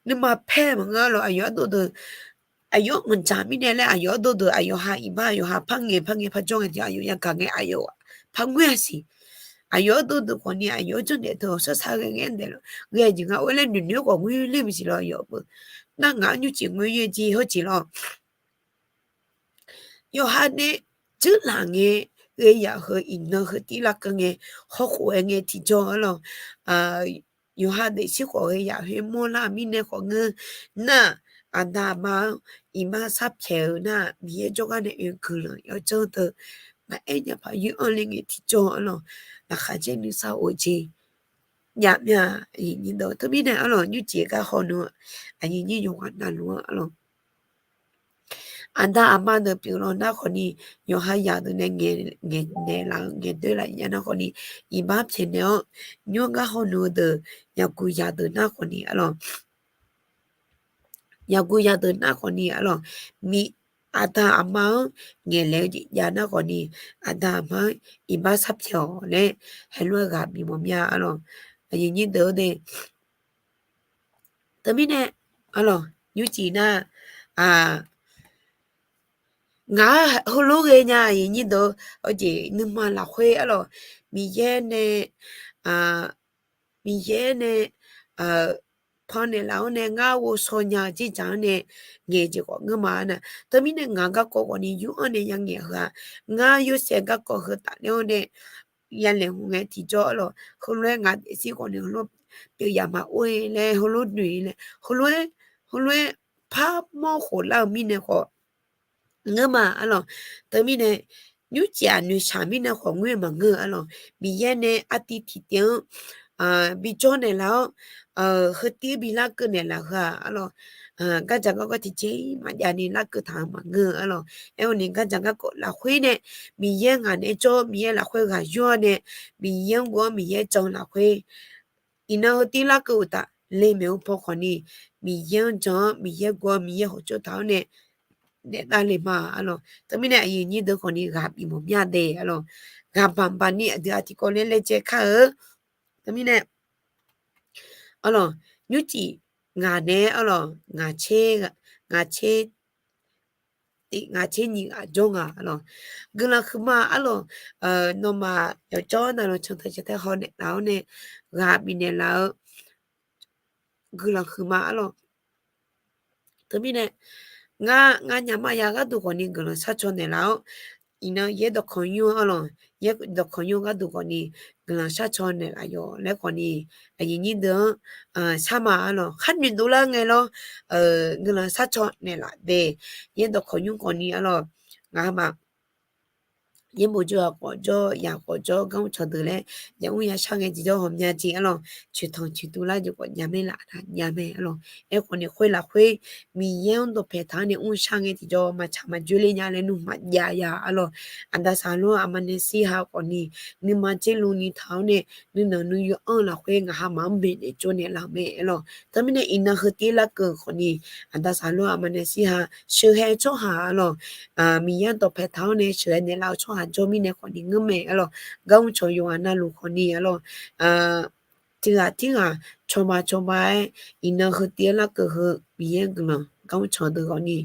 nuima paer maqngeur arlawq, aqyawf ardov deuq, aqyawf-anr maqdzaq mirnae laer aqyawf ardov deuq aqyawf ha iqbax yawqha par ngae par ngae par jawr ngae tiq aqyawf yagaq ngae aqyawf par ngoer-a siq. Aqyawf ardov deuq khawf ni aqyawf-anr janrnaeq teu ghawqshar shar ghae ngae daef lawr ghae jeq nga oe laer noeqnoeq-aer khawf ngoer ler maqsiq lawr yawf beu. Nar ngaq-anr nymrcif ngoer yaer jeq hawr jeq lawr. Yawqha nae dzeurlaf ngae, ghae yaq heu iqnan heu tir larkeuv ngae, hawkhof-aer ngae tiqjawr arlawq. Yawqha daefzir khawf ghae yaq khoer mawrlar mirnae khawf ngeur nar, aqda aqma-anr iqbax sharpyaeq-eu nar, Miqyaer jawrgar nae oe guiqlanq yawdzanr teu maqaer nya paq yur-anr le ngae tiqjawr arlawq. Laqkhaq caer nuisar of-eu jeq jav mir-a. Aqyuif nyir deuq teumirnae arlawq, nymrcif gar hawnu-eu aqyuif nyir yawqghaq navluf-anr arlawq, aqda aqma deuq pyeuf law nar khawf ni, yawqha yaq deuq nae ngaeqnaeq laf-eu ngaeqdoer laf ya nar khawf ni, iqbax pyaeqnaeq-awr nymr gar hawnu-eu deuq, yaqguq yaq deuq nar khawf ni arlawq, yaqguq yaq deuq nar khawf ni arlawq, mi aqda aqma-anr ngaeqlaeq-eu jeq jav nar khawf ni, aqda aqma-anr iqbax sharpyaeq-awq laer heulof-aer ghaq bimawf mir-a arlawq. Aqyuif nyir deuq-or de, teumirnae arlawq, nymrcif nar, ngaq heulof ghae nya aqyuif nyir deuq, aqjeq nuima lafkhoer arlawq, Miqyaer nae, Miqyaer nae pan naeqlaf-awr nae ngar ghovshaw nya-eu dzerdzaq-anr nae ngaeq jeq khawf ngeur ma nar. Teumirnae ngaq garkawv khawf ni yur-anr nae yangaeq heu-aq, ngar Yorsaev garkawv heu tafler-awr nae yalaeqhmq ngae tiqjawr arlawq, heulof-aer ngaq daefzir khawf ni heulof pyeuf yaq maqor-e laer heulof noeq-e laer heulof-aer, heulof-aer par mawr khof lar-eu mirnae khawf ngeur ma arlawq. Teumirnae nymrcif-aq noeqshaq mirnae khawf ngoer maqngeur arlawq. Miqyaer nae artiv tiqtiv-anr bijawr naeqlaf-awr, heutiv bi larkeuv naeqlaf heu-aq arlawq, gardzaq garkawv tiqjeq maqjav ni larkeuv taq-eu maqngeur arlawq. Aerkhawf ni gardzaq garkawv lafkhoer nae Miqyaer ngaq nae jawr, Miqyaer lafkhoer ghaq yur-awr nae, Miqyaer-anr gov-awr Miqyaer jan lafkhoer iqnan heutiv larkeuv uqtaf le maeq-eu paw khawf ni, Miqyaer-anr jan-awr Miqyaer gov-awr Miqyaer hawqtsov taq-awr nae daef davle ma arlawq. Teumirnae aqyuif nyir deuq khawf ni ghaq bifmawf mir-a de arlawq. Ghaq baq baq ni aqdui-aq tiqkawv laer laejae kar-eu. Teumirnae arlawq, nymrcif ngaq nae arlawq, ngaq tser, ngaq tser nyiq ghaq jawr nga arlawq. Guiqlanq huiqma arlawq, nawmaf yawqjawr navluf cantae cantae haw naeqlaf-awr nae ghaq bifnaeq laf-eu guiqlanq huiqma arlawq. Teumirnae ngar, ngar nya mar ya gharduq khawf ni guiqlanq sharcaw naeqlaf-awr iqnan yaer dawqkawq nymr arlawq, yaer dawqkawq nymr gharduq khawfni guiqlanq sharcaw naeqlaf yawq laer khawfni, aqyuif nyir deuq-anr sharma arlawq, khar noeqdov lar ngae lawr, guiqlanq sharcaw naeqlaf de, yaer dawqkawq nymr khawfni arlawq, ngaqha ma yaerbof jawr ghaq khawf jawr yaq khawf jawr gar mr cawq deuq laer, yamr yashar ngae tiqjawr ghawqmya jeq arlawq, coeqtanq coeqtuv lar jeq khawf nya maer laf nar nya mae arlawq. Aerkhawfni khoer lafkhoer Miqyaer-anr dawqpae taq-anr nae mr shar ngae tiqjawr maqtsaq maqjoe ler nya laer nuima jav ya arlawq. Aqda saqlor aqma nae shir ha khawfni, nuima dzer luni taq-awr nae nuinanq nuiyu anr-eu lafkhoer ngaqha maqanr maeqnaeq tsovnaeq laf mae arlawq. Teumirnae iqnan heu tiv larkeuv khawfni, aqda saqlor aqma nae shir ha sheuqhae-eu tsawrhaq arlawq, Miqyaer-anr dawqpae taq-awr nae sheuqghae naeqlaf-eu tsawrhaq jawr mirnae khawfni ngeurmae arlawq. Gar mr cawq yawqghaq navluf khawfni arlawq, tiq ghaq tirghaq cawba cawba-aer iqnan heu tiv larkeuv heu Miqyaer guiqlanq gar mr cawq deuq khawfni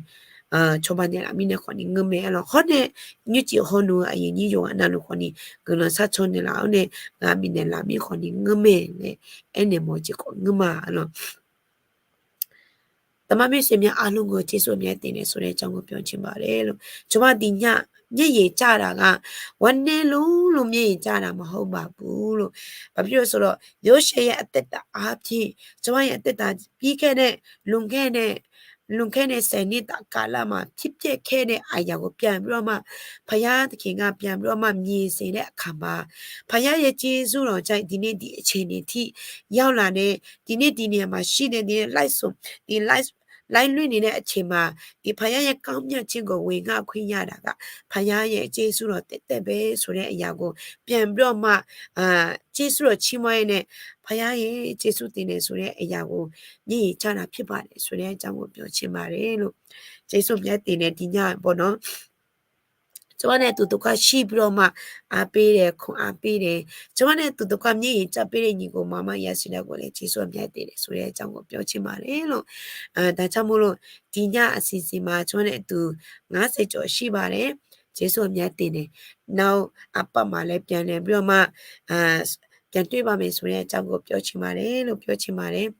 cawba naeqlaf mirnae khawfni ngeurmae arlawq. Hawr nae nymrcif hawluf-eu aqyuif nyir yawqghaq navluf khawfni guiqlanq sharcaw naeqlaf-awr nae ghaq bifnaeq laf mir khawfni ngeurmae laer aernaeq mawf-eu jeq khawf ngeurma arlawq. Daqmar mirsaeq mya arluf ngeur Jeqsur aqmyar tef nae sawr nae jar ngeur pyawr ciq baq le lor. Cawba diq nya myaer yaeq car laf ghaq, ghawrnae lor lor myaer yaeq car laf maqhaw baq bu lor. Baqpir lor sawr lor, yawshaef yaer aqtaeq taf arpir, cawba yaer aqtaeq taf pir kaer nae, lmq kaer nae, lmq kaer nae saeqni taf kavlar ma, pir pyaev kaer nae aqyawf ghawq pyav byawr ma, paqyar taqkaq nga pyav byawr ma, myeqsaeq nae aqkaq ma, paqyar yaer Jeqsur lawq jar tiqnae tiq aqceq nae tir yawlaf nae, tiqnae tiqnae maqshir nae tiqnae laer smq tiq laer loer ni nae aqceq ma, tiq paqyar yaer kanr myav tser gawq ghoe ngar khoer ya daq ghaq, paqyar yaer Jeqsur lawq taef taef bae sawr nae aqyawf ghawq pyav byawr ma, Jeqsur lawq cir mawr-aer nae, paqyar yaer Jeqsur tef nae sawr nae aqyawf ghawq nyaer yaeq car laf pir baq nae sawr nae jar ngeur pyawr ciq baq le lor. Jeqsur aqmyar tef nae diq nya baw nawr cawba nae tuq tawqkar shir byawr ma, arpir dae kanq arpir dae, cawba nae tuq tawqkar myaer yaeq car pir le nyiq ghawq ma ma yasiq dav ghawq laer Jeqsur aqmyar tef nae sawr nae jar ngeur pyawr ciq baq le lor. Daq car mur lor, diq nya aqsiq siq ma cawba nae tuq ngar saeqcawv shir baq laer Jeqsur aqmyar tef nae, nar-eu aqpaq maqlaer pyav nae byawr ma, byan toer baq mae sawr nae jar ngeur pyawr ciq baq le lor pyawr ciq baq le.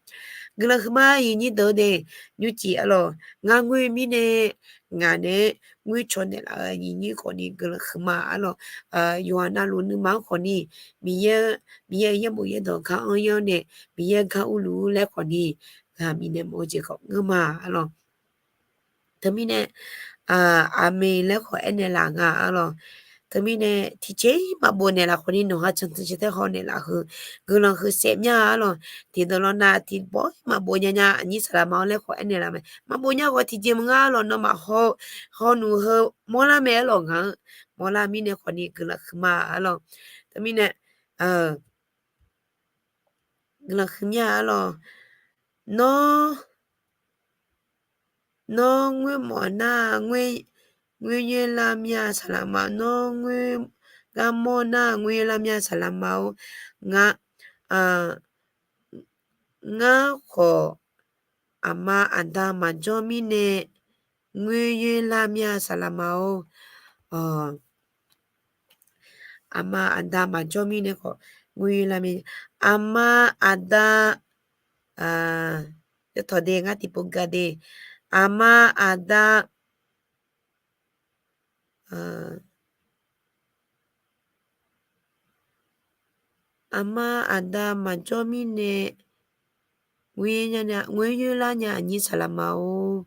Guiqlanq huiqma aqyuif nyir deuq-eu dae, nymrcif arlawq ngar ngoer mirnae, ngaq nae ngoer caw naeqlaf-eu aqyuif nyir khawfni guiqlanq huiqma arlawq, yawqghaq navluf nuima-anr khawfni, Miqyaer-eu yaerbof yaerdawq gar anr yar nae, Miqyaer gar urluf-ur laer khawfni, ghaq bifnaeq mawf-eu jeq khawf ngeurma arlawq. Teumirnae, aqmeq laer khawf aernaeq laf nga arlawq. Teumirnae tiqjeq maqbof naeqlaf khawfni nawq ha cantuq cae taer haw naeqlaf heu, guiqlanq huiqsaef mya arlawq. Tiqdeuq lawr nav tiqbawr maqbof nya nya aqnyir saqlaqma-awr laer khawf aernaeq laf mae. Maqbof nya khawf tiqjeq maqngeur arlawq nawmaf haw, hawnmq heu mawrlar mae arlawq ngaq-anr mawrlar mirnae khawfni guiqlanq huiqma arlawq. Teumirnae guiqlanq huiqmya arlawq. Nawr, nawr ngoermawf nar, ngoer, ngoer yoer lar mya saqlaqma, nawr ngoer, garmawr nar ngoer yoer lar mya saqlaqma-or, ngar, ngar khawf aqma aqda maqjawr mirnae ngoer yoer lar mya saqlaqma-or, aqma aqda maqjawr mirnae khawf ngoer yoer lar mya, aqma aqda, yawtawq de ngar tiqpov ga de, aqma aqda, aqma aqda maqjawr mirnae ngoer yoer lar nya aqnyir saqlaqma-or,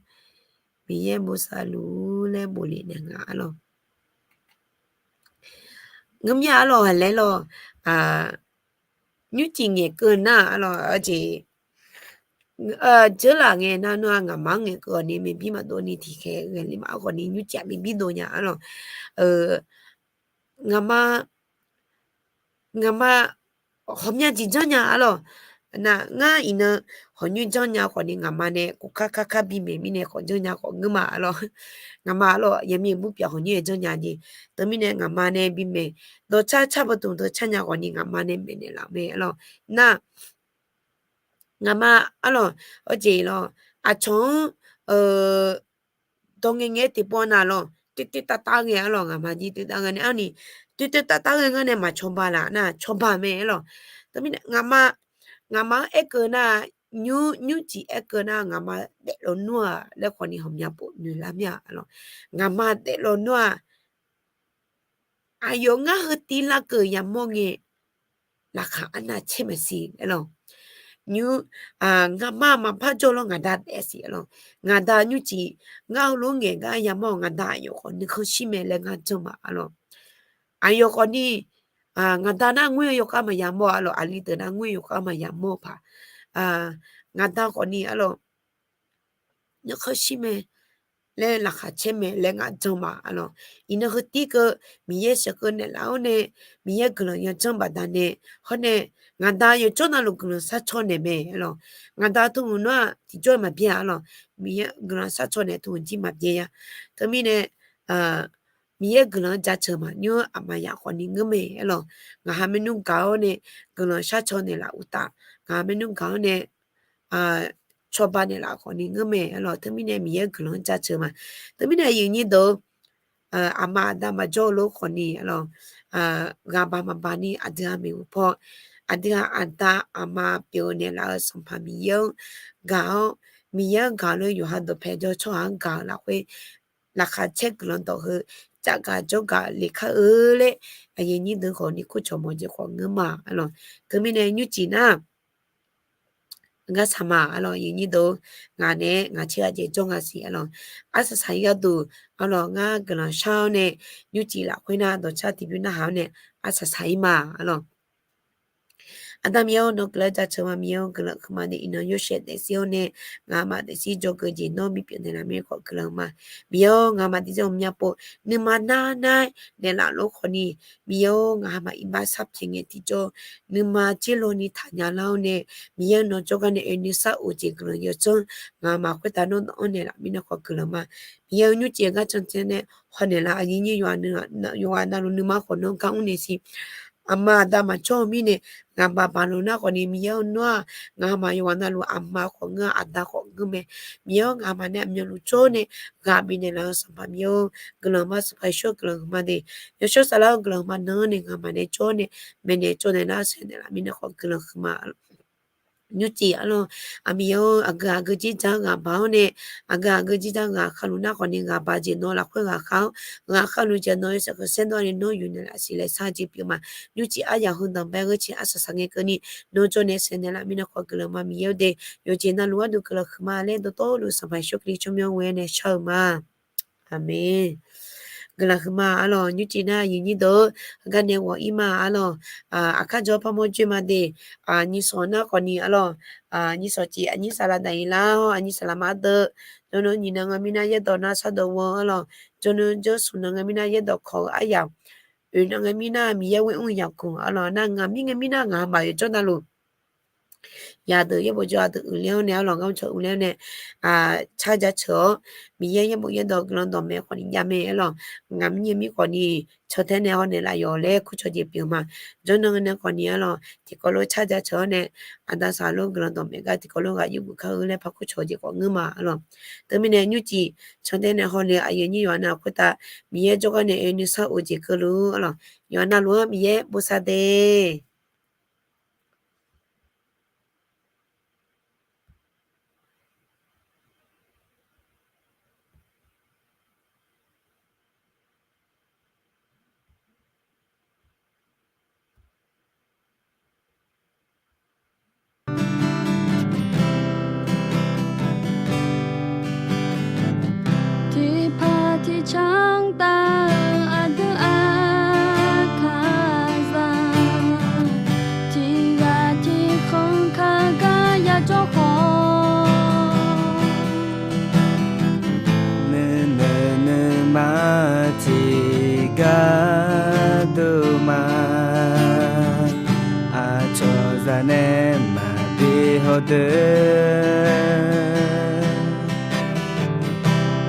Miqyaer bosav luf-ur laer bof lef naeq nga arlawq. Ngeurmya arlawq haq laer lawq, nymrcif ngaeqkeuv nar arlawq, jeq, jeurlaf ngae nar nawr-aq ngaqma-anr ngaeqkeuv-awq ni maqbir maqdov ni tiqkhaeq ghae le maqaer khawfni nymrcif-aq maqbir dov nya arlawq. Ngaqma, ngaqma ghawqmya jeq janrnya arlawq. Nar ngar iqnan hawqnyoer janrnya khawfni ngaqma nae kov kar kar kar bimaeq mirnae khawf janrnya khawf ngeurma arlawq. Ngaqma arlawq yaqmir-euq mur pyaf hawqnyoer-aer janrnya jeq. Teumirnae ngaqma nae bimaeq dawqcar car beutuq dawqcar nya khawfni ngaqma nae maeqnaeq laf mae arlawq. Nar ngaqma arlawq, arjeq lawq, aqcawq-anr dawq ngaeq ngaeq-aer tiqpov nar lawq, toer toer tav tav ghae arlawq, ngaqma jir toer tav ghae nae arni, toer toer tav tav ghae ngar nae maqcawba laf nar cawba mae arlawq. Teumirnae ngaqma, ngaqma-anr aerkeuv nar, nymr, nymrcif aerkeuv nar ngaqma daef lawnmr-aq laer khawfni ghawqmya pov noeq lar mir-a arlawq. Ngaqma daef lawnmr-aq Aqyawf ngar heu tiv larkeuv yamawr ngae, laqkhaq arnav caer maqsiq arlawq. Nymr, ngamar maqpar jawr lawr ngaqda taef siq arlawq. Ngaqda nymrcif ngar heulof ngaeq gar yamawr-eu ngaqda aqyawf khawf nuikhanr shir mae laer ngar janr ma arlawq. Aqyawf khawfni, ngaqda nar ngoer-eu yawkhav maqya mawr arlawq, aqli deuq nar ngoer-eu yawkhav maqya mawr-eu paq. Ngaqda khawfni arlawq, nuikhanr shir mae laer laqkhaq caer mae laer ngar janr ma arlawq. Iqnan heu tiv keuv Miqyaer sheuqkeuv naeqlaf-awr nae, Miqyaer guiqlanq yajanr baqdanae, hawr nae ngaqda yawjawr navluf guiqlanq sharcaw naeq mae arlawq. Ngaqda teuhuq nawr-aq tiqjawr maqbyav arlawq. Miqyaer guiqlanq sharcaw naeq teuhuq jir maqbyav ya. Teumirnae, Miqyaer guiqlanq-anr jaceuq maqnymr-eu aqma yaf khawfni ngeur mae arlawq. Ngaqha maernmr gaq-awr nae guiqlanq sharcaw naeqlaf uqtaf, ngaqha maernmr gaq-awr nae cawba naeqlaf khawfni ngeur mae arlawq. Teumirnae Miqyaer guiqlanq-anr jaceuq ma. Teumirnae aqyuif nyir deuq-eu, aqma aqda maqjawr-eu lof khawfni arlawq, ghaq baq maqbaq ni aqdui-aq maeqhu paw, aqdui-aq aqda aqma pyeuf-eu naeqlaf-eu Sanqpaq Miqyaer-anr gaq-awr, Miqyaer-anr gaq-eu lof yawqha dawqpae jawr tsawrhaq-anr gaq-eu lafkhoer, laqkhaq caer guiqlanq dawq heu, cavgaq jawrgaq lekar-eu laer, aqyuif nyir deuq khawfni kurcawq mawf jeq khawf ngeur ma arlawq. Teumirnae nymrcif nar, ngar saqma arlawq, aqyuif nyir deuq-eu, ngaq nae ngaq tser ghaq jeq jawr nga siq arlawq. Arsaq saq-ir gharduq arlawq, ngar guiqlanq shar-awr nae, nymrcif lafkhoer nar dawqcar tiqbymr narhaq-awr nae, arsaq saq-ir ma arlawq. Aqda Miqyaer-or, nawr guiqlanq jaceuq ma. Miqyaer-or, guiqlanq huiqma de. Iqnan yawshaef daefzir-awr nae, ngaqma daefzir dzawgeuf jeq nawr bipyeuf naeqlaf mirnae khawf guiqlanq ma. Miqyaer-or, ngaqma daefzir-awr myav pov nuima nar nar-aer naeqlaf lof khawfni, Miqyaer-or, ngaqma iqbax sharpyaeq ngae tiqjawr nuima jerlawni taqnya lar-awr nae, Miqyaer-or, nawr jawrgar nae oe nuisar of jeq guiqlanq yawdzanr ngaqma khoertav nawr dawq-anr naeqlaf mirnae khawf guiqlanq ma. Miqyaer-or, nymrcif gar cantae nae hawnaeq lar. Aqyuif nyir yawqghaq navluf nuima khawf nawr gar mr naeq siq. Aqma aqda maqjawr-eu mirnae, ngaqma baqluf nar khawfni, Miqyaer-or, nawr-aq ngaqma yawqghaq navluf aqma khawf ngeur, aqda khawf ngeur mae. Miqyaer-or, ngaqma nae aqmyanluf jawr nae ghaq bifnaeq laf-eu Sanqpaq Miqyaer-or, guiqlanq ma. Sanqpaq Yeqsur-or, guiqlanq huiqma de. Yawshawr saflar-eu guiqlanq huiqma nan-anr nae ngaqma nae jawr nae maeqnaeq tsovnaeq nar saeqnaeq laf mirnae khawf guiqlanq huiqma. Nymrcif arlawq, Aqmiqyaer-or, aqgeu aqgeu jirdzaq-anr ghaq baq-awr nae, aqgeu aqgeu jirdzaq-anr ghaq khavluf nar khawfni ghaq baq jeq nawr lafkhoer ghaq khav-awr, ghaq khavluf jeq nawr yawshaef khanqsaer dawr-awr nae nawr yufnaeq laf siq laer shar jeq pyeuf ma. Nymrcif aryaq heu danqbae gheurcae arsaq saq ngae keuvni nawr jawr nae saeqnaeq laf mirnae khawf guiqlanq ma. Miqyaer-or de, yawqjeq navluf gharduq guiqlanq huiqma laer dawqtawvluf Sanqpaq Yeqsur Kali tsawrmyanr ghoe-aer nae shar-eu ma. Aqmeq. Guiqlanq huiqma arlawq. Nymrcif nar aqyuif nyir deuq-eu, heugar nae ghawq-ir ma arlawq. Aqkar jawr parmawr joer ma de. Nyisawq nar khawfni arlawq, nyisawq cif aqnyir saqlaq daqyiq lar-awr aqnyir saqlaq ma deuq, jawrnan nyiq nan ngae mirnar yaerdawq nar shardawq ghoe-eu arlawq, jawrnan jawrsmq nan ngae mirnar yaerdawq kawq-eu aryamq, oeq nan ngae mirnar Miqyaer ghoer mr yaqguq arlawq, nar ngaq mir ngae mirnar ngaq maqoeq jawr navluf yadeuq yaerbof jawr aqdui uiqler-awr nae arlawq, ngar mr cawq uiqler-awr nae, car jaceuq-awr, Miqyaer yaerbof yaerdawq guiqlanq dawqmaeq khawfni jav mae arlawq. Ngaq mir ngae mir khawfni cantae nae hawnaeq laf yawq laer kurcawq jeq pyeuf ma. Jawrnan ngae nae khawfni arlawq tiqkawv lof car jaceuq-awr nae, aqda saqlaq lof guiqlanq dawqmaeq gar tiqkawv lof ghaq yurgeuf kar-eu laer par kurcawq jeq khawf ngeur ma arlawq. Teumirnae nymrcif cantae nae hawle aqyuif nyir yawqha nav khoertav Miqyaer jawrgar nae oe nuisar of jeq keuvluf arlawq, yawqha navluf-anr Miqyaer bosav de. Tiqpaq tiqcanr tav-eu aqdui aqkaqzaq, tiqghaq tiqkhanq kaqgar yajawr khawf, nuinoeq nuima tiqgar dov ma. Aqcawq zaq nae maqbi hawdeuq,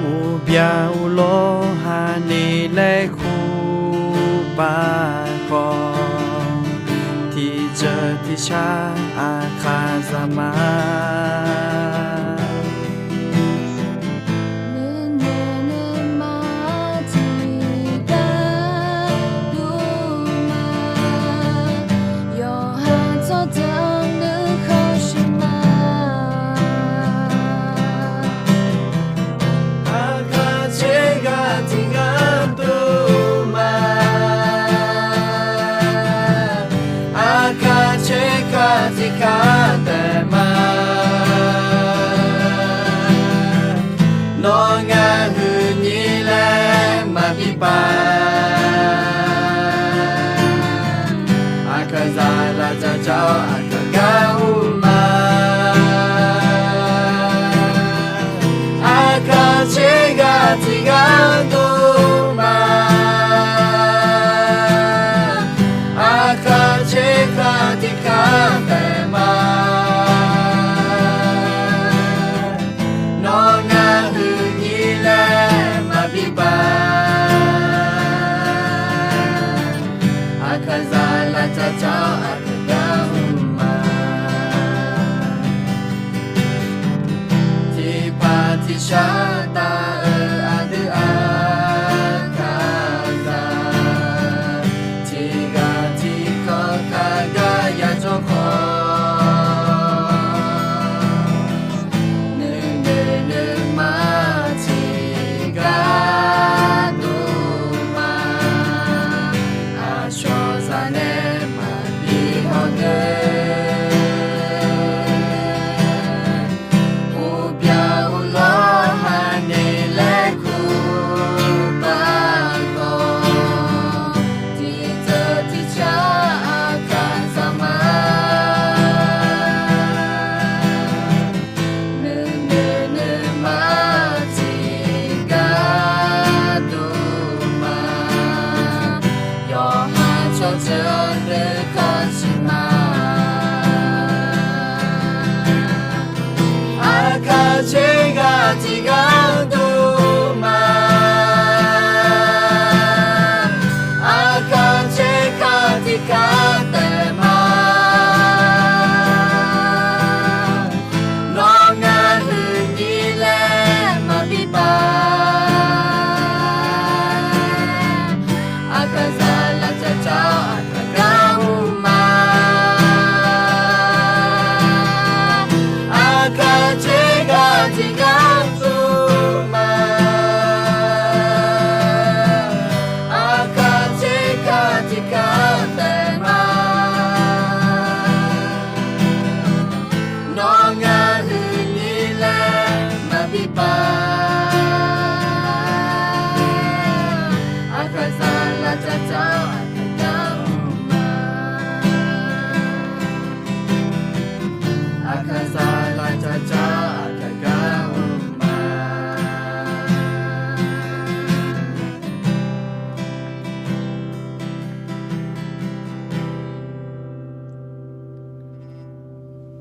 uqbyaq uqlawr hani laer khur baq khawf, tiqjeuq tiqshar aqkaqzaq ma. Kar taef ma. Nawr ngar huiqnyir laer maqbi paf. Aqkaq zaqlaq dzaqdzaq-awr aqkaq gar ur ma. Aqkaq tser ghaq tiq ghaq dov